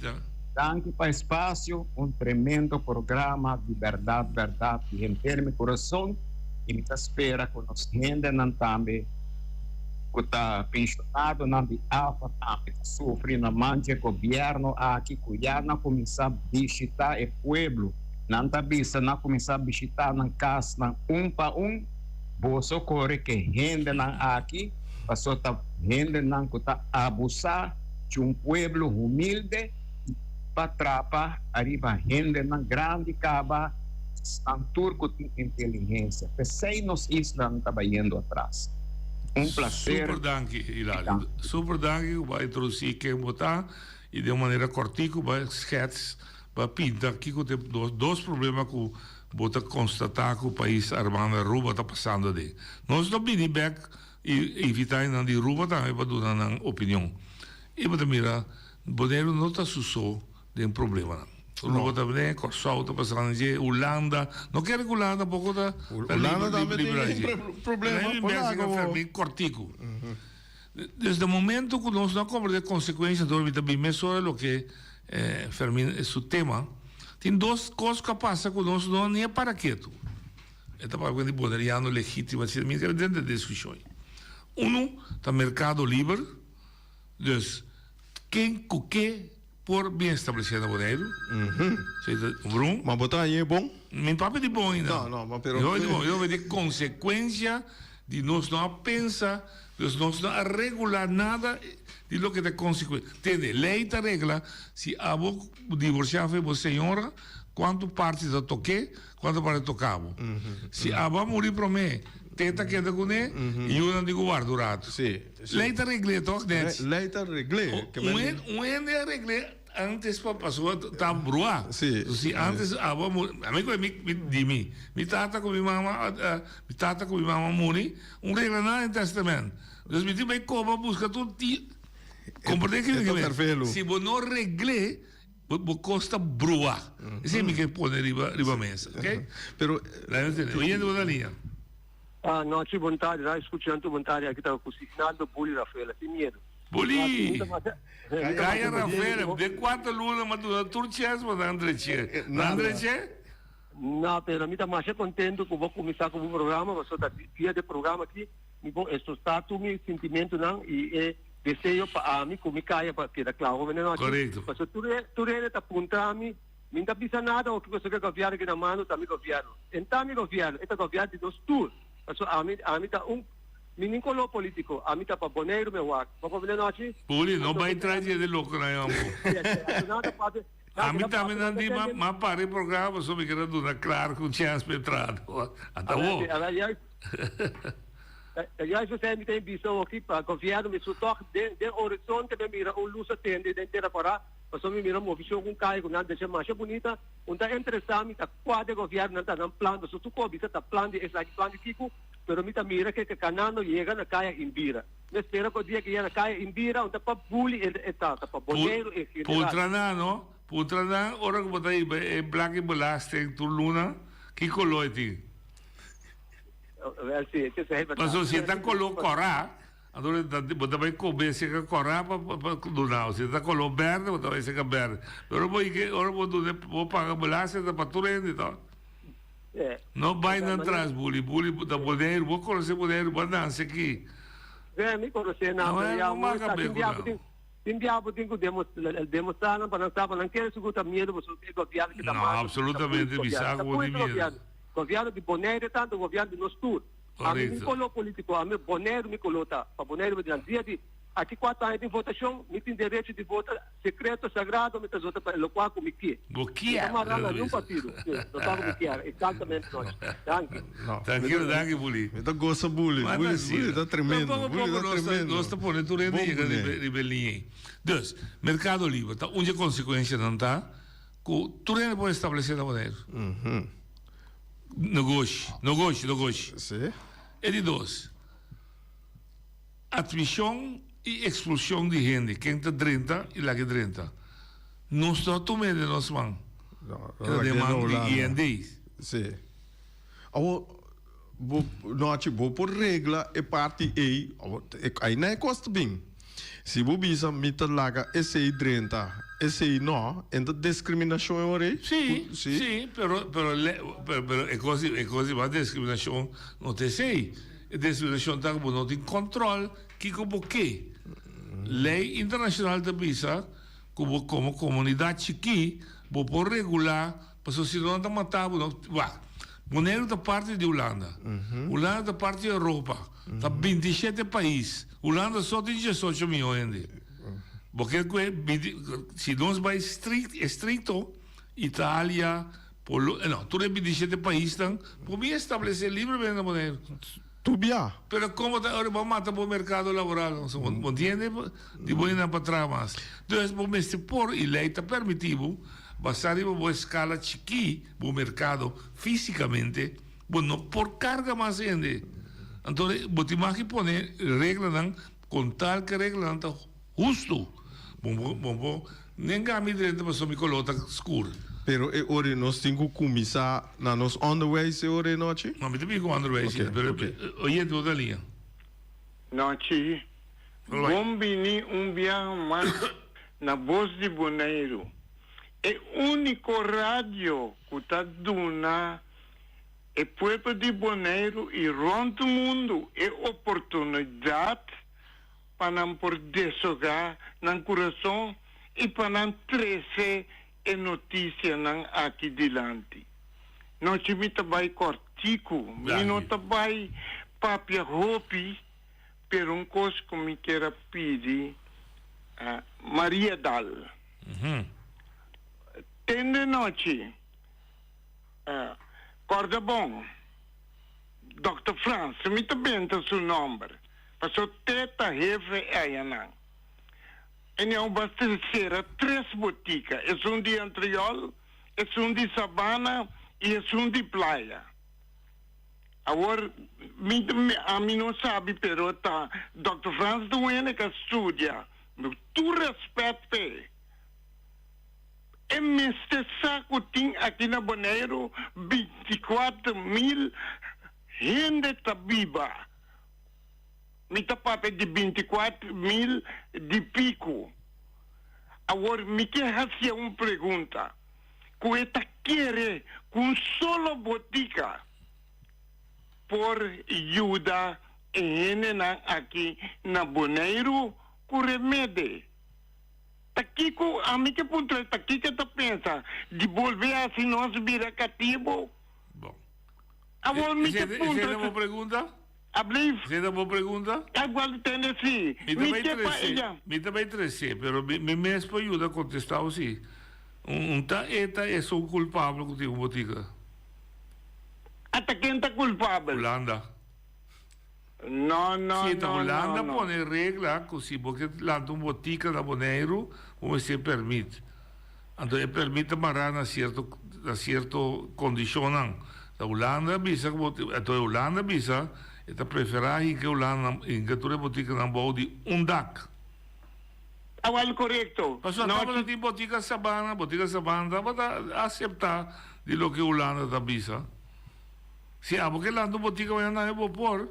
danki pa espasio, un tremendo programa di bèrdat bèrdat di henter mi kurason i mi ta spera ku nos hendenan tambe ku ta penshonadonan di afa tambe ta sufri na man dje gobièrnu aki ku ya nan kuminsá bishitá e pueblo. Nan ta bisa nan kuminsá bishitá nan kasnan un pa un. Boso kore ke hendenan aki paso ta hendenan ku ta abusá dje un pueblo humilde i pa trapa ariba hendenan grandi kaba esnan tur ku tin inteligensia. P'esei nos islanan ta bayendo atras. Un placer. Super danki Hilario. Super danki ku bo a introdusí ken bo ta i den un manera kòrtiku bo a skèts, bo a pinta kiko ta e dos problema ku bo ta konstatá ku pais Armando Aruba ta pasando aden. Nos lo bini bèk i invitá esnan di Aruba tambe pa duna nan opinion. I bo ta mira Boneiru no ta su so den problemanan. Aruba ta bini, Kòrsou ta pasando dje, Hulanda, no kere ku Hulanda poko ta Hulanda tambe tin problema por lago. Fermin kòrtiku. Dus na momento ku nos no a komprendé konsekuensia dor mi ta bin mesora loke Fermin su tema. Tin dos kos ku a pasa ku nos no ni a para ketu. E ta papia di boneriano legítimo asina mi kere drenta diskushon. Unu ta merkado liber, dus ken ku ke por bin establesé na Boneiru. Esei ta number un. Ma bo ta haña e bon? Mi papia di bon ainda. No, no, ma pero. Mi papia di bon. Yo papia di konsekuensia di nos no a pensa, dus nos no a regulá nada di loke ta konsekuensia. Tende, lei ta regla si abo divorsiá for bo señora, kuantu parti ta tok'é, kuantu parti ta toká bo. Si abo a muri promé, te ta keda kuné i yunan di ku warda un ratu. Lei ta regl'é tòg, Nets? Lei ta regl'é. Un hende a regl'é antes pa pasobra ta bruá. Si antes abo a muri, ami ku mi di mi, mi tata ku mi mama, mi tata ku mi mama a muri, un regla nada den tèstamènt. Dus mi tin bai koba buska tur ti, komprendé kiko mi ke men? Si bo no regl'é, bo kos ta bruá. Esei mi ke pone riba mesa, ok? Pero. Oyente bo ta liña. Nochi bon tardi radio scuchante bon tardi aki ta cu Signaldo Bully Rafaela sin miedo. Bully! Caya Rafaela den cuatro luna ma duna tur chens pa nan dreche. Nan dreche? No pero mi ta masha contento cu bo cuminsa cu bo programa pasobra ta via de programa aki mi por expresa tur mi sintimentonan y e deseo pa ami cu mi caya pa keda cla hopi den nochi. Correcto. Pasobra tur hende ta puntra mi. Mi n'ta bisa nada oki pasobra e gobièrnu ki na mando ta mi gobièrnu. E n'ta mi gobièrnu, e ta gobièrnu di nos tur. Pasobra ami, ami ta un, mi nin koló polítiko, ami ta pa Boneiru mi a wak. Bo komprendé nochi? Puli, no bai tras di e de lokonan e hombo. Ami tambe nan di ma, m'a para e programa pasobra mi kere duna Clark un chèns pa e traha. Ata bo. Ta juist esei mi ta bisa oki pa gobièrnu mi su tòg den, den horizonte mi a mira un lus a tende den tera kòrá. Pasobra mi mira movishon ku un kaya ku nan desha masha bunita, un ta interesá mi ta kua de gobièrnu nan ta nan plan, pasobra tur ku a bisa ta plan di esaki, plan di kiku. Pero mi ta mira ke ke kanando yega na Kaya Indira. Mi spera ku dia ke yega na Kaya Indira un ta pa buli e e tata, pa Boneiru en general. Puntra nan no, puntra nan ora ku bo ta hiba e blak di belasting tur luna, ki koló e tin. Wèl si, esei ta. Pasobra si e ta koló kòrá, anto bo ta bai kome seka kòrá pa pa duna bo. Si e ta koló bèrdè, bo ta bai seka bèrdè. Pero ora bo hike, ora bo duna bo paga belasting ta pa tur hende to. No bai nan tras buli, buli ta Boneiru, bo konosé Boneiru, bo a nanse aki. Ve, mi konosé nan, pero ya un sa tin bia bo tin, tin bia bo tin ku demostrá nan pa nan sa pa nan kere sigur ta miedu pasobra e gobièrnu ki ta No, manda absolutamente mi sa ku bo tin miedu. Gobièrnu di Boneiru tantu gobièrnu di nos tur. Ami mi koló polítiko, ami Boneiru mi koló ta, pa Boneiru mi dinan dia di aki kuater aña tin votashon, mi tin derecho di vota. Secreto sagrado mi ta zota pa e locual cu mi kie. Bo Mi ta kier, mara na Luisa. niun partido. Si, locual cu mi kier. Exactamente nochi. Danki. No. Tranquilo, danki Buli. Mi ta gosa Buli. Ma Buli, ta asina. Buli ta tremendo. Pero poco Buli poco ta nos ta, tremendo. nos ta pone tur hende Bon yega kuné. riba, riba e liña ei. Dus, Mercado Libre ta un dje consecuencianan ta cu tur hende por establece na Boneiru. Negoshi, negoshi, negoshi. Si. E di dos. Admision y expulsion di hende, ken ta drenta y laga drenta. Nos no a tuma e den nos man. E ta den man di IND. Si. Awor, bo, Nochi, bo por regla e parti ey, awor, ayna e cos ta bin. Si bo bisa mi ta laga esey drenta, esey no, en ta discriminacion e ora ey? Si, si, pero, pero, pero e cos di, e cos di mas discriminacion no ta esey. E discriminacion ta cu bo no tin control kico bo ke. Ley internacional ta bisa cu bo como comunidad chiki bo por regula pasobra si no nan ta mata bo. Wak, Boneiru ta parti di Hulanda, Hulanda ta parti di Europa, ta 27 pais, Hulanda so tin 18 miyon hende. Bo ke cu e binti, si nos bay strict, estricto, Italia, Polo, no, tur e 27 paisnan por bin establece libremente na Boneiru. Tur bia. Pero como ta ora bo mata bo mercado laboral, no? Bo entiende? Di bo hende pa traha mas. Dus bo mester por y ley ta permiti bo, basa riba bo escala chiki, bo mercado fisicamente, bo no por carga mas hende. Anto bo tin mag di pone reglanan con tal ke reglanan ta Hustu! Bon bo, bon bo nenga mi drenta pasobra mi koló ta skur. Pero e ora nos tin ku kuminsá na nos onderwijs e ora e nochi? No, mi ta bin ku onderwijs Oké, pero oké. oyente bo ta liña. Nochi, bon bini un biaha mas na Bos di Boneiru, e úniko radio ku ta duna e pueblo di Boneiru i rònt mundu e oportunidat pa nan por deshogá nan kurason i pa nan trese e notisianan aki dilanti. Nochi mi ta bai kòrtiku, mi no ta bai papia hopi, pero un kos ku mi kier a pidi Maria Dal. Tende nochi, kòrda bon, Dòkter Frans, mi ta benta su nòmber. Paso te ta hefe eyanan. E ñau basta sera tres botica, esun di Antriol, esun di Sabana y esun di Playa. Awor, mi, ami no sabi pero ta Dòkter Frans Duene ka studia, tur respet p'e. E mester sa ku tin aki na Boneiru 24 mil hende ta biba. Mi ta papia di 24 mil di piku. Awor mi ke hacia un pregunta, ku e ta kere ku un solo botica por yuda e hendenan aki na Boneiru ku remede? Ta kiko, ami ke puntra e ta kiko e ta pensa di bolbe hasi nos bira katibu? Bon. Awor mi ke puntra. Esei ta bo pregunta? Ablief. Esei ta bo pregunta? Igual tende si. Mi ta Mi bai ke pa trese, ella. mi ta bai trese, pero mi mi mes por yuda kontestá bo si. Un ta e ta esun kulpabel ku tin un botika. Ata ken ta kulpabel? Hulanda. No, no, Si, ta no, no, Hulanda no. pone regla ku si bo ke lanta un botika na Boneiru, bo mester permit. Anto e permit ta mará na sierto na sierto kondishonnan. Ta Hulanda bisa ku bo anto e Hulanda bisa. E ta preferá hinka e Hulanda, hinka tur e botikanan bou di un dak. Awel korekto. Pasobra tabata tin botika Sabana, botika Sabana tabata aseptá di loke Hulanda ta bisa. Si abo ke lanta un botika mañana tambe bo por,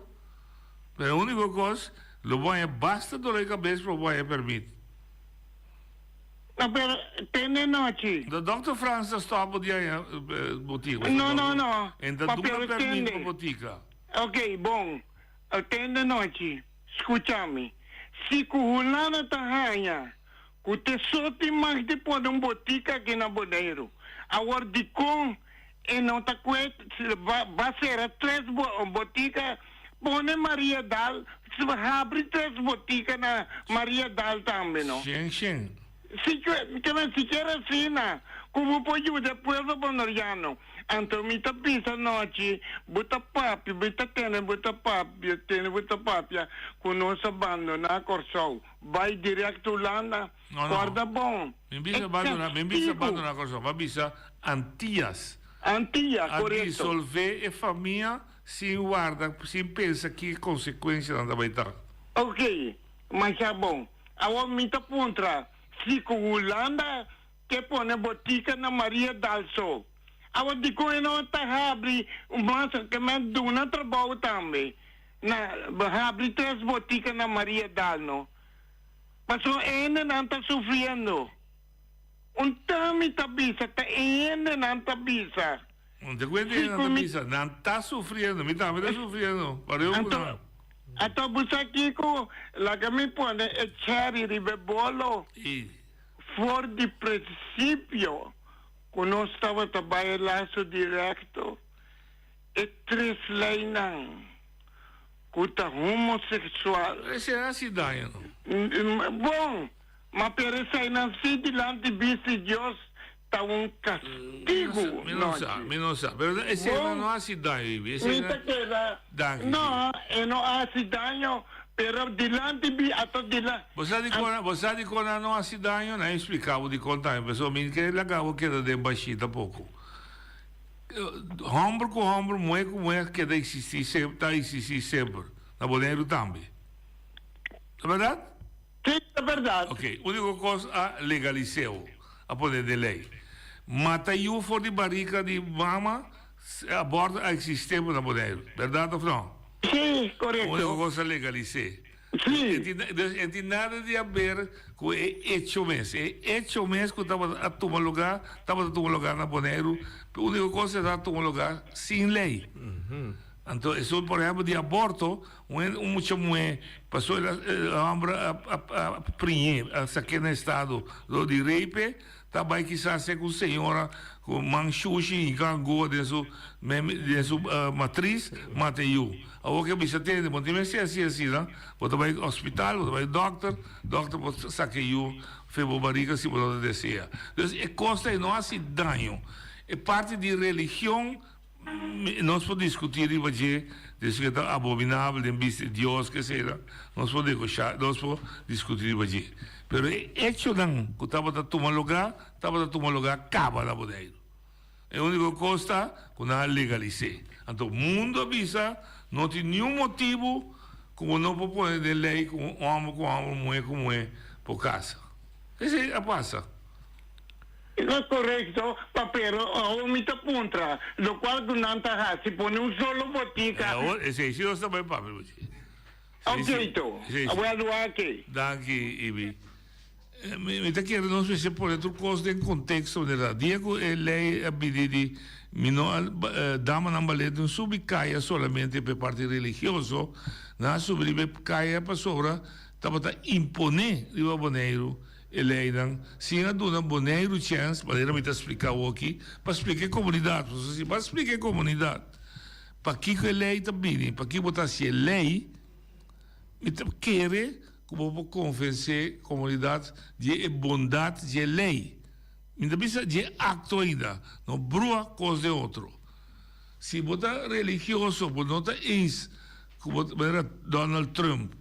pero e úniko kos, lo bo haña basta dolor di kabes pa bo haña pèrmit. No, pero tende nochi. No, Dòkter Frans ta stòp bo di haña botika. No, no, no. En ta duna pèrmit pa botika. Oké, bon. Tende nochi. Skucha mi. Si ku Hulanda ta haña ku te so tin mag di pone un botika aki na Boneiru, awor dikon e no ta kue ba sera tres botika, pone Mariadal, habri tres botika na Mariadal tambe no? Shen shen. Si sikiera asina ku bo por yuda e pueblo boneriano. Anto mi ta bisa nochi, bo ta papia, mi ta tene bo ta papia, tene bo ta papia ku nos a bandoná Kòrsou, bai dirèkt Hulanda. No, no. Kòrda bon, Mi e bisa bandoná, mi bisa kastigu. bandoná Kòrsou, mi a bisa Antias. Antia, A korekto. disolvé e famia sin warda, sin pensa ki konsekuensianan ta bai ta. Oké, masha bon. Awor mi ta puntra si ku Hulanda Ke pone botica na Maria Dalso. Awor dikon e no ta habri un mas ke men duna trabou tambe na habri tres botica na Maria Dal no. Pasobra e hendenan ta sufriendo. Un tami ta bisa ta e hendenan ta bisa. Un te kuenta e hendenan ta bisa nan ta sufriendo mi tambe ta sufriendo pareu ku nan. Anto bo sa kiko laga mi pone e cherry riba e bolo. For di prinsipio ku nos tabata bai e laso direkto, e tres leinan ku ta homoseksual. Esei a hasi daño no? Bon, ma pero eseinan si dilanti bista di Dios ta un kastigu, Mi no sa, mi no sa, pero eseinan no a hasi daño, Ibi. Mi ta keda, no, e no a hasi daño, pero dilanti bi ata dilanti. Bo sa dikon, bo sa dikon nan no hasi daño? Nan explica bo dikon tambe, pasobra mi ke laga bo keda den bashí tampoco. Homber ku homber, muhé ku muhé keda existí semper, ta existí semper, na Boneiru tambe. Ta bèrdat? Sí, ta bèrdat. Ok, úniko kos a legalis'é-o, a pone den lei. Mata yu for di barika di mama, aborto a existí na Boneiru. Bèrdat òf no? Sí, korekto. Úniko kos a legalis'é. Sí. E tin, dus e tin nada di haber ku e echo mes. E echo mes ku tabata a tuma lugá, tabata tuma lugá na Boneiru. E úniko kos e ta tuma lugá sin lei. Anto esun por ehèmpel di aborto, un hende, un mucha muhé pasó el a e hòmber a a a priñ'é, a sak'é na estado dor di rape, ta bai kisas sek un señora ku man shushi hinka angua den su den su matris, mata e yu. Awor ke bisa tende, bo no tin mester hasi asina, bo ta bai hospital, bo ta bai dokter, dokter por saka e yu fe bo bariga si bo no ta desea. Dus e kos ta e no hasi daño. E parti di religion nos por diskuti riba dje, des ke ta abominabel den bista di Dios ke sera, nos por negosha, nos por diskuti riba dje. Pero e echonan ku tabata tuma lugá, tabata tuma lugá kaba na Boneiru. E úniko kos ta ku nan a legalis'é. Anto mundu a bisa, no tin niun motibu ku bo no por pone den lei ku un hòmber ku hòmber, un muhé ku muhé por kasa. Esei a pasa. No korekto, pa pero awor mi ta puntra, lokual ku nan ta hasi, pone un solo botika. E awor, esei si nos ta bai papia bo dje. Oké to, awor wak. Danki, Ibi. Mi ta kere nos mester pone tur kos den konteksto manera dia ku e lei a bini di mi no a damanan balente no subi kaya solamente pa e parti religioso, nan a subi riba e kaya pasobra tabata imponé riba Boneiru e leinan sin a duna Boneiru chèns, manera mi ta splika awoki, pa splika e komunidat. Pasobra si bo a splika e komunidat pakiko e lei ta bini, pakiko bo ta hasi e lei, Mi ta kere ku bo por konvensé komunidat di e bondat dje lei. Mi ta bisa dje akto ainda, no brua kos den otro. Si bo ta religioso, bo no ta eens ku bo manera Donald Trump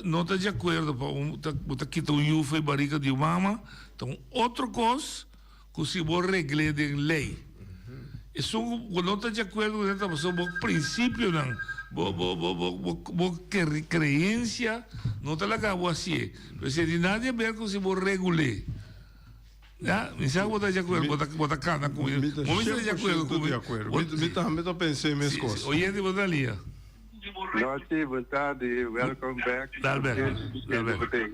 no ta di akuerdo pa un bo ta kita un yu for e barika di un mama, ta un otro kos ku si bo regl'é den lei. Esun ku no ta di akuerdo ku esei ta pasobra bo prinsipionan. Bo bo bo bo bo bo creencia no ta laga bo hacié. Pero si di nada di haber cu si bo regul'é. Ya, mi sa cu bo ta di acuerdo, bo ta bo ta cana cu mi. Mi ta Bo mester di acuerdo cu 100% mi. di acuerdo. Mi mi tambe ta pensa e mes cos. Oyente bo ta lia. Nochi, bon tardi, welcome back. Dal bek, dal bek.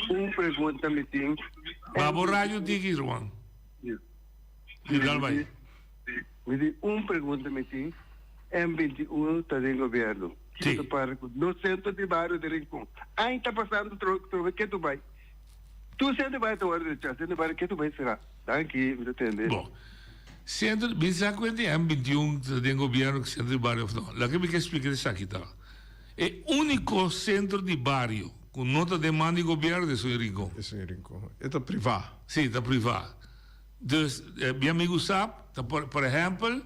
Un pregunta mi tin. Ba bo radio tiki, ruman. Di dal bai. Mi di un pregunta mi tin, M 21 ta den gobierno. Kiko ta para ku nos centro di bario di Rincon? Aña ta pasando trobe ke tu bai. Tur centro di bario ta wòrdu rechá, centro di bario ke tu bai será. Danki, mi ta tende. Bon. Centro, mi sa ku e M 21 ta den gobierno ku centro di bario of no. Laga mi ke splika esaki ta. E úniko centro di bario ku no ta den man di gobierno ta esun Rincon. Esun Rincon. E ta privá. Sí, ta privá. Dus, mi amigu sa, ta por, por ehèmpel,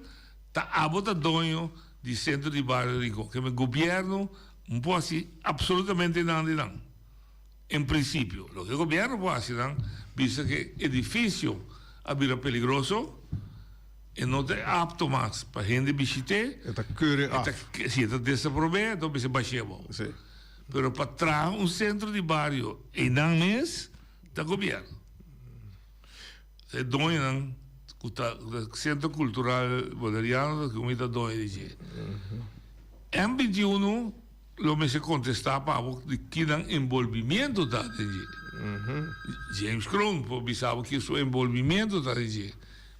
ta abo ta doño di Sentro di Bario Rincon. Ke men gobièrnu no por hasi absolutamente nada di nan. En prinsipio. Loke gobièrnu por hasi nan, bisa ke edifisio a bira peligroso, e no ta apto mas pa hende bishit'é. E ta keure af. E ta, si e ta desaprob'é, enton mester bash'é abou. Sí. Pero pa traha un sentro di bario einan mes, ta gobièrnu. E doñonan ku ta Sentro Kultural Boneriano ta ku mi ta doño di dje. M 21 lo mester kontestá pa bo di ki nan enbolbimiento ta den dje. James Kroon por bisa bo ki su enbolbimiento ta den dje.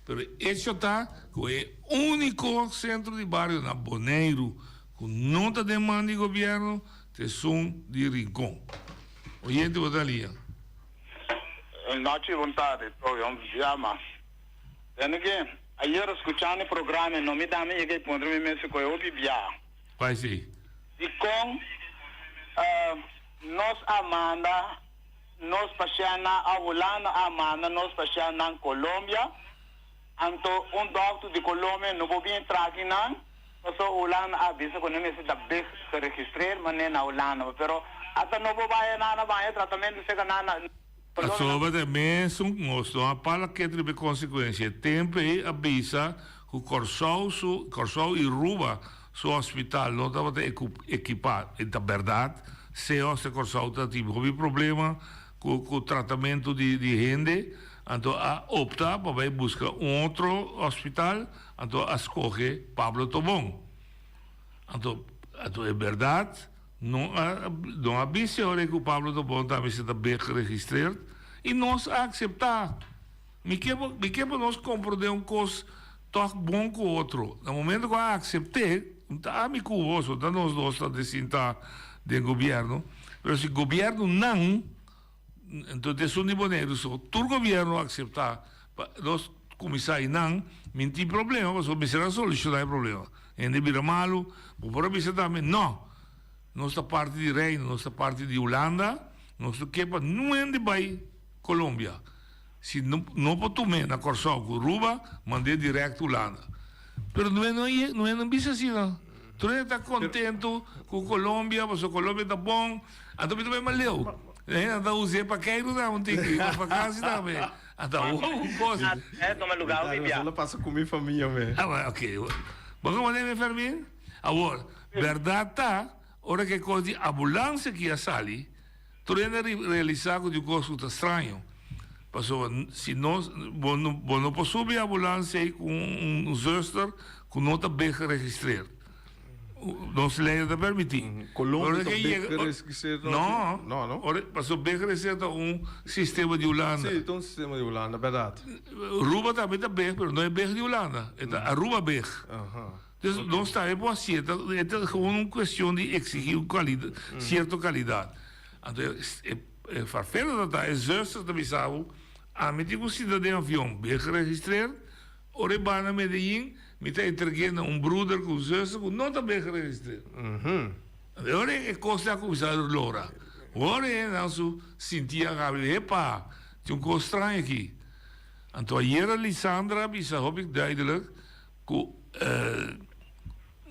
Pero echo ta ku e úniko sentro di bario na Boneiru ku no ta den man di gobièrnu ta esun di Rincon. Oyente bo ta lia. Nochi bon tardi todo un bia mas. Tende ke ayer skuchando e programa no mi dami yega i puntra mi mes ku e hopi bia. Bai si. Dikon nos a manda nos pashèntnan a Hulanda a manda nos pashèntnan Colombia anto un dòkter di Colombia no por bin traha akinan pasobra Hulanda a bisa ku nan mester ta big geregistreer manera na Hulanda pero ata no por bai nan a baña tratamentu serka nan na Pasobra ta e mesun nos no a pala ket riba e konsekuensia. E tempu ei a bisa ku Kòrsou su, Kòrsou i Ruba su hospital no tabata ekipá. E ta bèrdat, CEOS di Kòrsou ta tin hopi problema ku ku tratamentu di di hende, anto a opta pa bai buska un otro hospital, anto a skohe Pablo Tobon. Anto anto e bèrdat. No a no a bisa ora ku Pablo Tobon tambe si ta beg geregistreerd i nos a akseptá. Mi ke pa mi ke pa nos komprondé un kos tòg bon ku otro. Na momento ku a aksept'é, no ta ami ku boso, ta nos dos ta de sinta den gobièrnu, pero si gobièrnunan, enton ta esun di Boneiru so, tur gobièrnu a akseptá pa nos kuminsá einan, mi no tin problema pasobra mester a solushoná e problema. Hende bira malu, bo por a bisa tambe, no, nos ta parti di Reino, nos ta parti di Hulanda, nos no ke pa niun hende bai Colombia. Si no no por tum'é na Kòrsou ku Aruba, mand'é dirèkt Hulanda. Pero no e no no e no bisa asina. Tur hende ta kontentu ku Colombia, pasobra Colombia ta bon. Anto mi ta bai mas leu. E hende ta us'é pa keiru tambe un tiki, pa vakansi tambe. Ata un kos. Tuma lugar hopi bia. Eso lo pasa ku mi famia me. Ah, bueno, ok. Bo komprende mi, Fermin? Awor, bèrdat ta, ora ku e kos di ambulansia aki a sali, tur hende a realisá ku tin un kos ku ta straño. Pasobra si nos, bo no, bo no por subi ambulansia ei ku un zuster ku no ta beg geregistreerd. Nos ley no ta permití. Colombia ta beg geregistreerd? No. No, no. Ora, pasobra beg geregistreerd ta un sistema di Hulanda. Sí, ta un sistema di Hulanda, bèrdat. Aruba tambe ta beg, pero no e beg di Hulanda. E ta Aruba beg. Dus nos tambe por hasié. E ta gewoon un cuestion di exigí un calidad, cierto calidad. Anto e e farfera ta ta, e zuster ta bisa bo, ami tin cu sinta den avion beg geregistreerd, Ora e ba na Medellin, mi ta entreg'é na un bruder ku un zuster ku no ta ben geregistreer. E ora e kos ta kuminsá lora. Ora e nan su sinti a gabi, Epa, tin un kos straño aki. Anto ayera Lisandra a bisa hopi duidelijk ku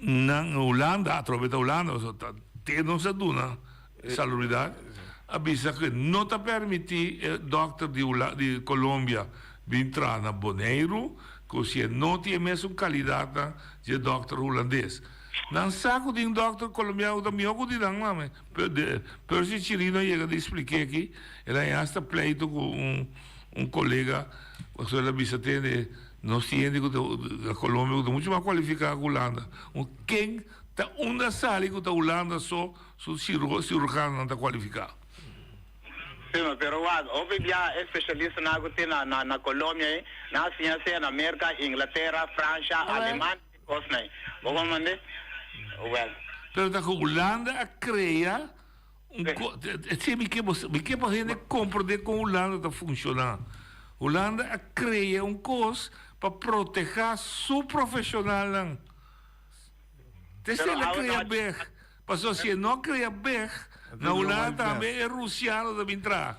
nan Hulanda, atrobe ta Hulanda, pasobra ta te nos a duna Salubridat a bisa ku e no ta permití e dòkter di di Colombia bin traha na Boneiru ku si e no tin e mesun kalidatnan dje dòkter hulandes. Nan sa ku tin dòkter kolombiano ku ta mihó ku di nan mame. Percy Chirino a yega di splik'é aki, el a haña hasta pleito ku un un kolega pasobra el a bisa tende nos tin hende ku ta na Colombia ku ta muchu mas kualifiká ku Hulanda. Un ken ta unda sali ku ta Hulanda so su siruhanonan ta kualifiká? Sí, ma pero wak, hopi bia e specialistanan cu tin na na Colombia ei, nan a siña sea na Merca, Inglatera, Francia, Alemania e cosnan ei. Bo comprende? Wel. Pero ta cu Hulanda a crea un co, esei mi ke bo, mi ke pa hende comprende con Hulanda ta funciona. Hulanda a crea un cos pa proteha su profesionalnan. Te Pero esei el a awe crea nochi. beg. Pasobra si e no crea beg, na Hulanda tambe e Rusiano ta bin traha.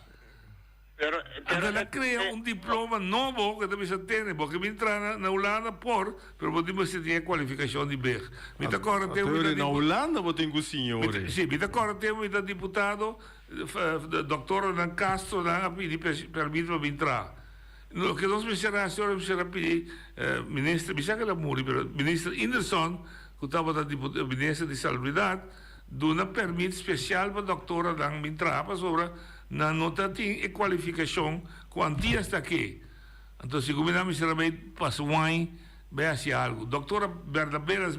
Pero, Anto pero el a crea un diploma nobo cu ta bisa tene, bo ke bin traha na Hulanda por, pero bo tin mester tin e cualificacion di beg. Mi ta corda tempo mi ta Na Hulanda bo tin cu siña ora. Si, mi ta corda tempo mi ta diputado, doctoranan Castronan a pidi permit pa bin traha. Loke nos mester a haci ora mester a pidi minister, mi sa cu el a muri, pero minister Inderson, cu tabata minister di Salubridad, duna permit special pa doctoranan bin traha pasobra nan no ta tin e cualificacion cu Antillas ta ke. Anto segun mi nan mester a bay pasa un aña bay haci algo. Doctora Bernaberas,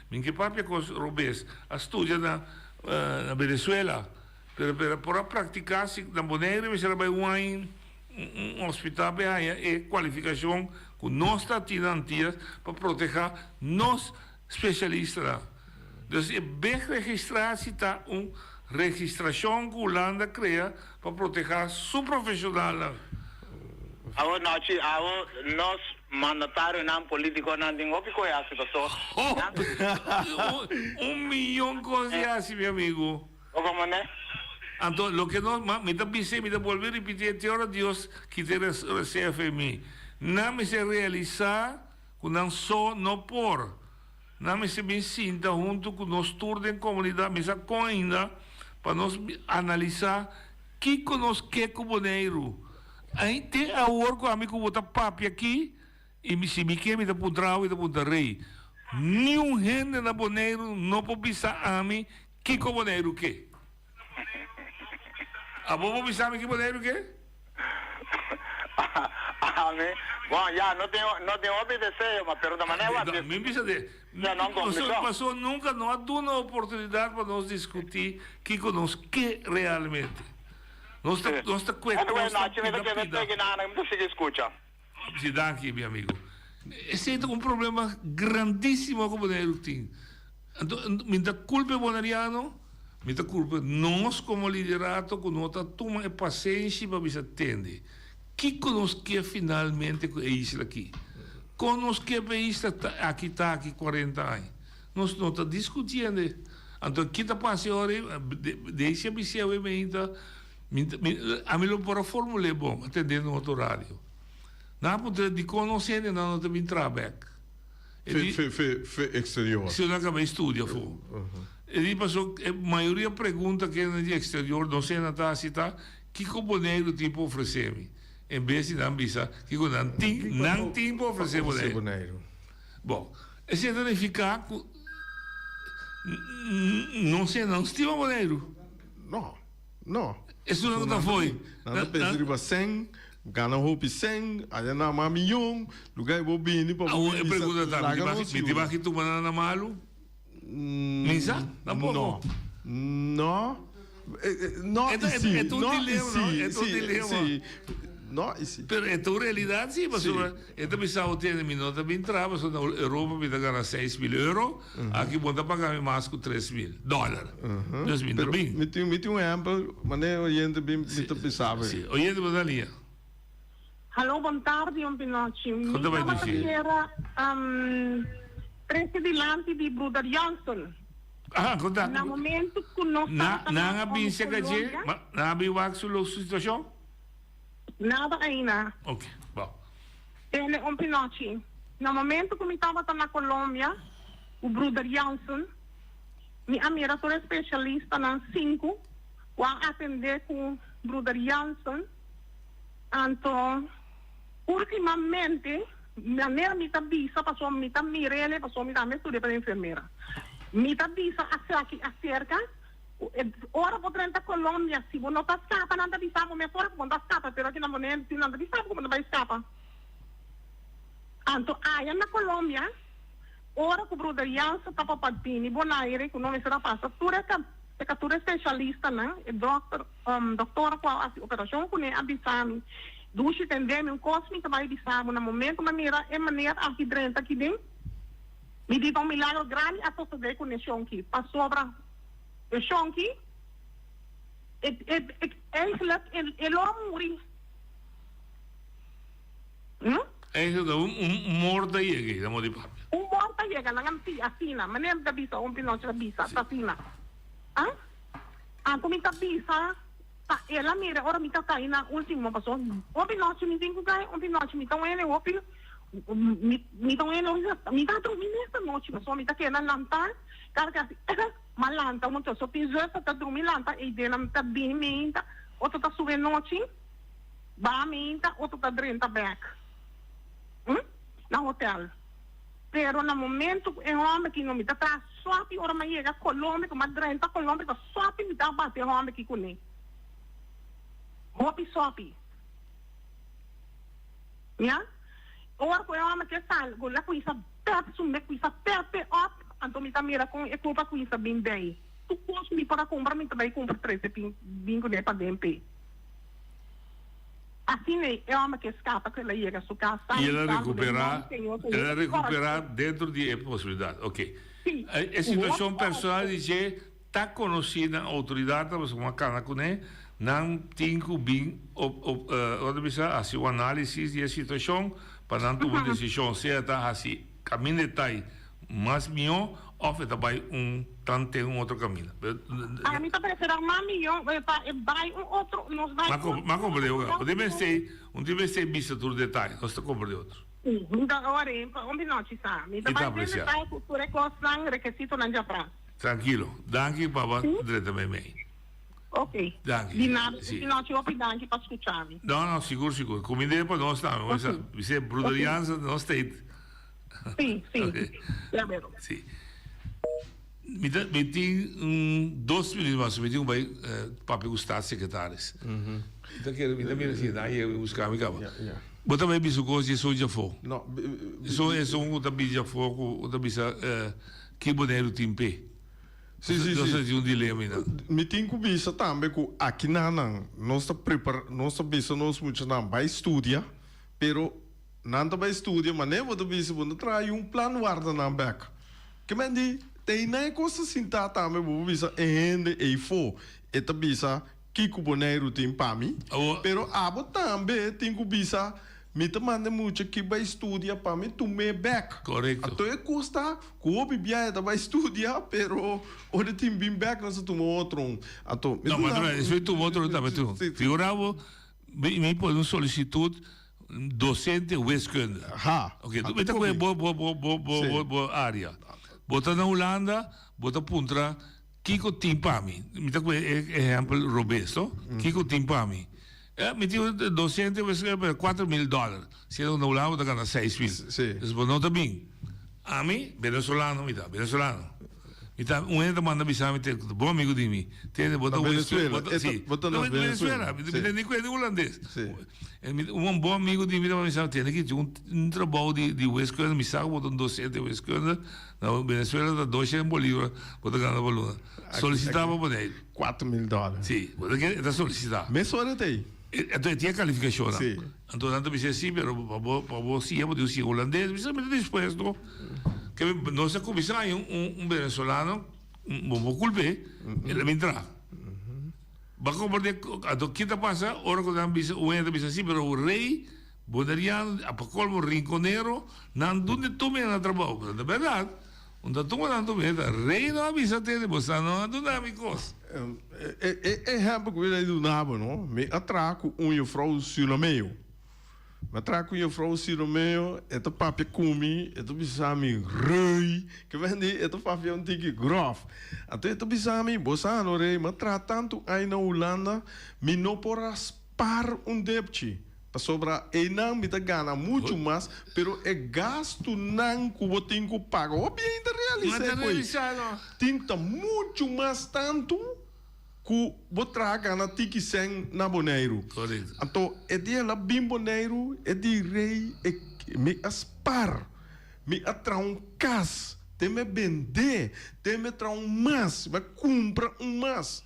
mi ke papia cos robes, a studia na Venezuela, pero pero por a practica si na Bonaire mester a bay un aña. Un hospital pe haña e kualifikashon ku nos ta tin na Antias pa protehá nos spesialistanan. Dus e beg-registratie ta un registrashon ku Hulanda krea pa protehá su profeshonalnan. Awo nochi awo nos mandatarionan politiconan tin hopi koe hasi paso nan. Un miyon kos di hasi mi amigo. Bo komprendé? Anto, loke nos, ma mi ta bis'é, mi ta bolbe ripitié te ora Dios kita e reserva e mi. Nan mester realisá ku nan so no por. Nan mester bin sinta huntu ku nos tur den komunidat, mi sa kon ainda, pa nos analisá kiko nos ke ku Boneiru. Ai, te awor ku ami ku bo ta papia aki, I mi si mi ke mi ta puntra awe, mi ta puntra rei. Niun hende na Boneiru no por bisa ami kiko Boneiru ke. Abo por bisa mi ki Boneiru ke? Ami, bon ya, no tin no tin hopi deseo, ma pero ta manera wak No, mi bisa de, Ya no konklushon. Paso nunka no a duna oportunidat pa nos diskutí kiko nos ke realmente. Nos ta nos ta kue Anyway, kos ta Nachi, mi ta pida keda pida. tegi nan, mi ta sigui skucha. Si danki mi amigo. Esey ta un problema grandisimo cu Boneiru tin. Anto mi ta culpa e boneriano, mi ta culpa nos como liderato cu no ta tuma e pasenshi pa bisa tende. Kico nos ke finalmente cu e isla aki? Con nos ke pa e isla aki ta aki cuarenta aña? Nos no ta discutiende. Anto ki ta pasa e ora ey? Deisha bisa awe meinta. Mi ta, mi, ami lo por a formul'é bon, atendé na otro radio. Nan a puntra dikon nos hendenan no ta bin traha bèk. E Fe, di, fe, fe, fe exterior. Si nan kaba e studia afó. E di paso e mayoria pregunta ku hende di exterior nos hendenan ta hasi ta, kiko Boneiru tin pa ofresé mi? En bes di nan bisa kiko nan tin, nan tin pa ofresé Boneiru. Bon, esei ta nifiká ku nos hendenan stima Boneiru. No. No. Esun nan ta fo'i. Nan ta pensa riba sèn, gana hopi sèn, aya nan mas miyon, luga e bo bini pa bo Awor e pregunta ta, mi tin mi tin baki tuma nan na malu? Mi sa, tampoco. No. No. No i si. E ta un dilema, no? E ta un dilema. Si. No i si. Pero e ta un realidad si, pasobra e ta bisa bo tende mi no ta bin traha pasobra na Europa mi ta gana 6000 euro, aki bo no ta paga mi mas ku 3000 dòler. Dus mi no ta bin. Mi tin mi tin un ehempel, manera oyente bin mi ta bisa bo. Si, oyente bo ta lia. Hallo, bon tardi Yon Pinochi. Mi Kon ta bai tabata Lucia? kier trece dilanti di Broeder Johnson. Aha, kon ta? Na momento cu nos Na tabata nan na a bin serka dje, Colombia. ma nan a bin wak su lo su situacion? Nada aina. Ok, bon. Tene un pinochi. Na momento cu mi tabata na Colombia cu Broeder Jansen, mi a mira tur e specialistanan cinco cu a atende cu Broeder Jansen. Anto, ultimamente. Manera mi ta bisa pasobra mi ta mir'el pasobra mi tambe studia pa enfermera. Mi ta bisa asaki acerca cu e ora bo drenta Colombia si bo no ta scapa nan ta bisa bo mesora cu bo no ta scapa pero aki na Bonaire si nan ta bisa bo cu bo ta bay scapa. Anto aya na Colombia ora cu Bruder Jansen ta pa bini Bonaire cu no mester a pasa tur e e tur e specialistanan e dokter Doktora ku a hasi operashon kuné a bisa mi, Dushi tendé mi un kos mi ta bai bisa bo, na momento mi a mira e maner aki drenta aki den, mi di ta un milagro grandi a sosodé ku ne shonki, pasobra e shonki e e eigenlijk e lo a muri. Hm? Eigenlijk ta un mort a yega ei, na modo di papia. Un mort a yega, nan a asina, manera mi ta bisa, un pinocho ta bisa, ta asina. Ah? Anto mi ta bisa pa el a mira ora mi ta kai na ultimo paso hopi nochi mi tin ku kai hopi nochi mi ta wene hopi mi ta wene hopi mi ta drumi mes anochi paso mi ta keda lanta kada kasi ma lanta un so tin zuster ta drumi lanta ei den nan ta bini meinta otro ta subi anochi baha meinta otro ta drenta bek na hotel. Pero na momento cu e homber ki no mi ta traha suapi ora mi a yega Colombia cu mi a drenta Colombia ta suapi mi ta bati e homber ki cune. Hopi suapi. Ya. Ora cu e homber ke sali cu la cuminsa pep su me cuminsa pepe op anto mi ta mira con e culpa cuminsa bin bay. Tur cos cu mi por a cumpra mi ta bay cumpra trece bin cune paden pe. Asina e hòmber ke skapa ku el a yega su kas san I el a i salvo den rekuperá, nòmber Señor ku el a hopi rekuperá kòrashon. dentro di e posibilidat. Oke. Sí, E ku situashon hopi personal kòrashon. di dje ta konosí na outoridatnan pasobra ku a kana kuné, nan tin ku bin op op ora ta bisa hasi un análisis di e situashon pa nan tuma un desishon, sea ta hasi kaminda e ta mas mihó òf e ta bai un tanten un otro kaminda. Ami ta preferá mas mihó pa e bai un otro, nos bai Ma un ma komprendé otro oca. lugar Un di mihó. mester, un di mester bisa tur detaye, nos ta komprendé otro. Sí, mi ta ora e pa un di nochi sa. Mi ta Mi ta bai den apresiá. detaye ku tur e kosnan, rekesitonan djatrás. Trankilo. Danki pa bo Sí? drenta meimei. Ok. Danki. Di nada, un Sí. di nochi hopi danki pa skucha mi. No, no, sigur, sigur. Kumind'é pa nos tambe. Ok. Bis'é Bruder Ok. Jansen, nos state. Sí, sí. Ok. Ya veo. Sí. Mi ta, mi tin un dos minuut mas, mi tin ku bai eh, papia ku staatssecretaris. Mi ta kere, mi ta mira si nan yega mi buska mi kaba. Ja, ja. Bo ta bai bisa un kos di esun djafó. No, Esun, esun ku ta bisa djafó ku ta bisa eh, ki Boneiru tin p'e. Sí, sí, Nos sí. ta tin un dilema einan. Mi tin ku bisa tambe ku akinanan nos ta prepara, nos ta bisa nos muchanan bai studia, pero Nan ta bai studia, ma ne bo ta bisa bo no traha un plan warda nan bek. Ke men di, te nan e kos ta sintá tambe bo por bisa e hende eifó e ta bisa kiko Boneiru tin pa mi, pero abo tambe tin ku bisa mi ta manda e mucha ki bai studia pa mi tum'é bek. Korekto. Anto e kos ta ku hopi biaha e ta bai studia pero ora e tin bin bek nan sa tuma otro un. Anto mi No, ma duna. esei tuma otro tambe tu. Figura bo mi pone un solisitut Docente wiskunde. Ha. Oké, okay, ta koe bo bo bo bo bo bo bo área. Bo ta na Hulanda, bo ta puntra kiko tin pa mi. Mi ta koe e ehempel robes, no? Mm. Kiko tin pa mi. Eh, mi tin docente wiskunde pero 4000 dólar. Si na Hulanda bo ta gana 6000. Sí. Dus bo no ta bin. Ami, venezolano mi ta, venezolano. Mi ta, un hende ta manda bisa mi, te, bon amigo di mi, tende, bo ta Na Venezuela, Venezuela, bo ta, e ta, si. bo ta na No, Venezuela, Venezuela, mi si. ta ni kue ni hulandes. Si. En mi, un bon amigo di mi ta manda bisa, tende ki un, un trabou di, di wiskunde, mi sa ku bo ta un docente wiskunde, na Venezuela ta 200 bolívar bo ta gana pa luna. Solicita pa Boneiru. 4000 dólar. Si, bo ta kere, e ta solicita. Mesora ta ei. Anto e tin e kalifikashonnan. Si. Anto nan ta bisa si, pero pa bo pa bo siña bo tin ku siña hulandes. Mi sa mi ta dispuesto. Ke mi nos a kuminsá haña un un venezolano, bo por kulp'é, el a bin traha. Bo a komprendé anto ki ta pasa ora ku nan bisa un hende ta bisa si, pero rei boneriano, pa kolmo rinkonero, nan dunde tur mira nan trabou. Pero ta bèrdat. Un ta tuma tantu meta. Rei no a bisa tende bo sa no a duna mi kos. E e ehempel ku mi ta duna bo no, mi a traha ku un jufrou Surinameo. Mi a traha ku un jufrou Surinameo, e ta papia ku mi, e ta bisa mi rei, ke men di e ta papia un tiki grof. Anto e ta bisa mi, bo sa no rei, mi a traha tantu ai na Hulanda, mi no por a spar un depchi. Pasobra einan mi ta gana muchu mas, pero e gastunan ku bo tin ku paga, hopi hende ta realisá e koe. Tin ta muchu mas tantu ku bo traha gana tiki sèn na Boneiru. Anto e dia el a bin Boneiru, e di rei, e mi a spar, mi a traha un kas, te mi a bendé, te mi a traha un mas, mi a kumpra un mas.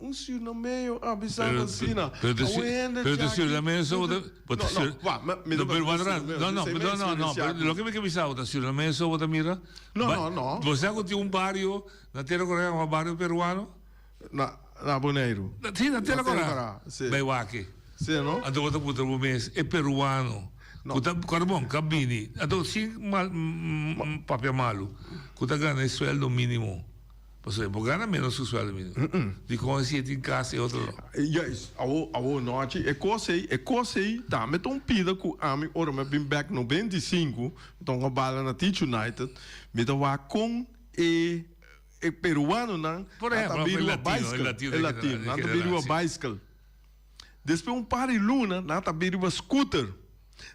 Un siurnameo a bisa Pero, asina. pero te, Awe hende pero te djaki. siurnameo so bo ta, bo ta No, no, siur- wa, ma- mi No, ta pero papia wak, siurnameo, no, no, esei mi no, no, no, experiencia pero ku- loke mi ke bisa bo ta siurnameo so bo ta mira. No, Ba- no, no. Bo sa ku tin un bario na Tera Kora yama bario peruano? Na, na Boneiru. Na, si, na Tera Na Tera Kora. Kora, si. Bai wak. Si, no? Anto bo ta puntra bo mes, e peruano ku ta, kòrda bon, ka bini, anto sin mal, papia malu, ku ta gana e sueldo minimo. Pasobra e por gana menos ku sueldo minimo. Dikon si e tin kas e otro no? Juist, awo, awo nochi e kos ei, e kos ei tambe ta un pida ku ami ora mi a bin bek 95, mi ta un bala na Teach United, mi ta wak kon e e peruanonan Por nan ta ehempel, bin e riba latino, e bicycle, latino e en latino, general, nan en ta bin general, riba si. bicycle. Despues un par di luna nan ta bin riba scooter.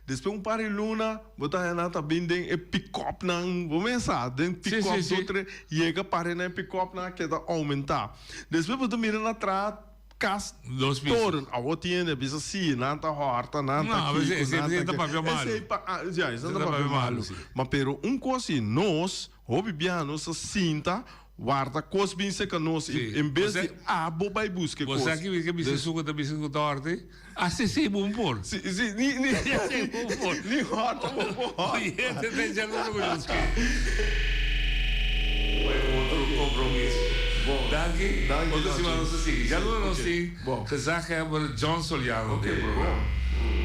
Despues un par di luna bo ta haña nan ta bin den e pick-upnan, bo mes sa, den Sí, pick-up sí, sí. dotre yega pare na e pick-upnan a keda oumentá. Despues bo ta mira nan traha kas Dos piso. toren. Awor tin hende a bisa sí, nan ta hòrta, nan ta No, kiko, esei nan esei ta ta ke. papia malu. Esei pa, ah, ya, esei Esei ta ta papia papia malu, malu. sí. Ma pero un kos si nos, hopi biaha nos a sinta Warda kos bin seka nos i en bes di abo bai buska e Bo kos. sa ki ke bisa su ku ta bisa ku ta hòrta? Hasta esei bon por. Si, si, ni, ni, Esei bon por. ni hòrta bo por hòrta. Oye, te ta djaloso ku nos ke. Bai ku otro kompromiso. Bon. Danki. Danki, Otro siman Nochi. nos ta sigui. Djaluna nos Oké, tin bon. gezaghebber John Soliano den Oké, programa. bon.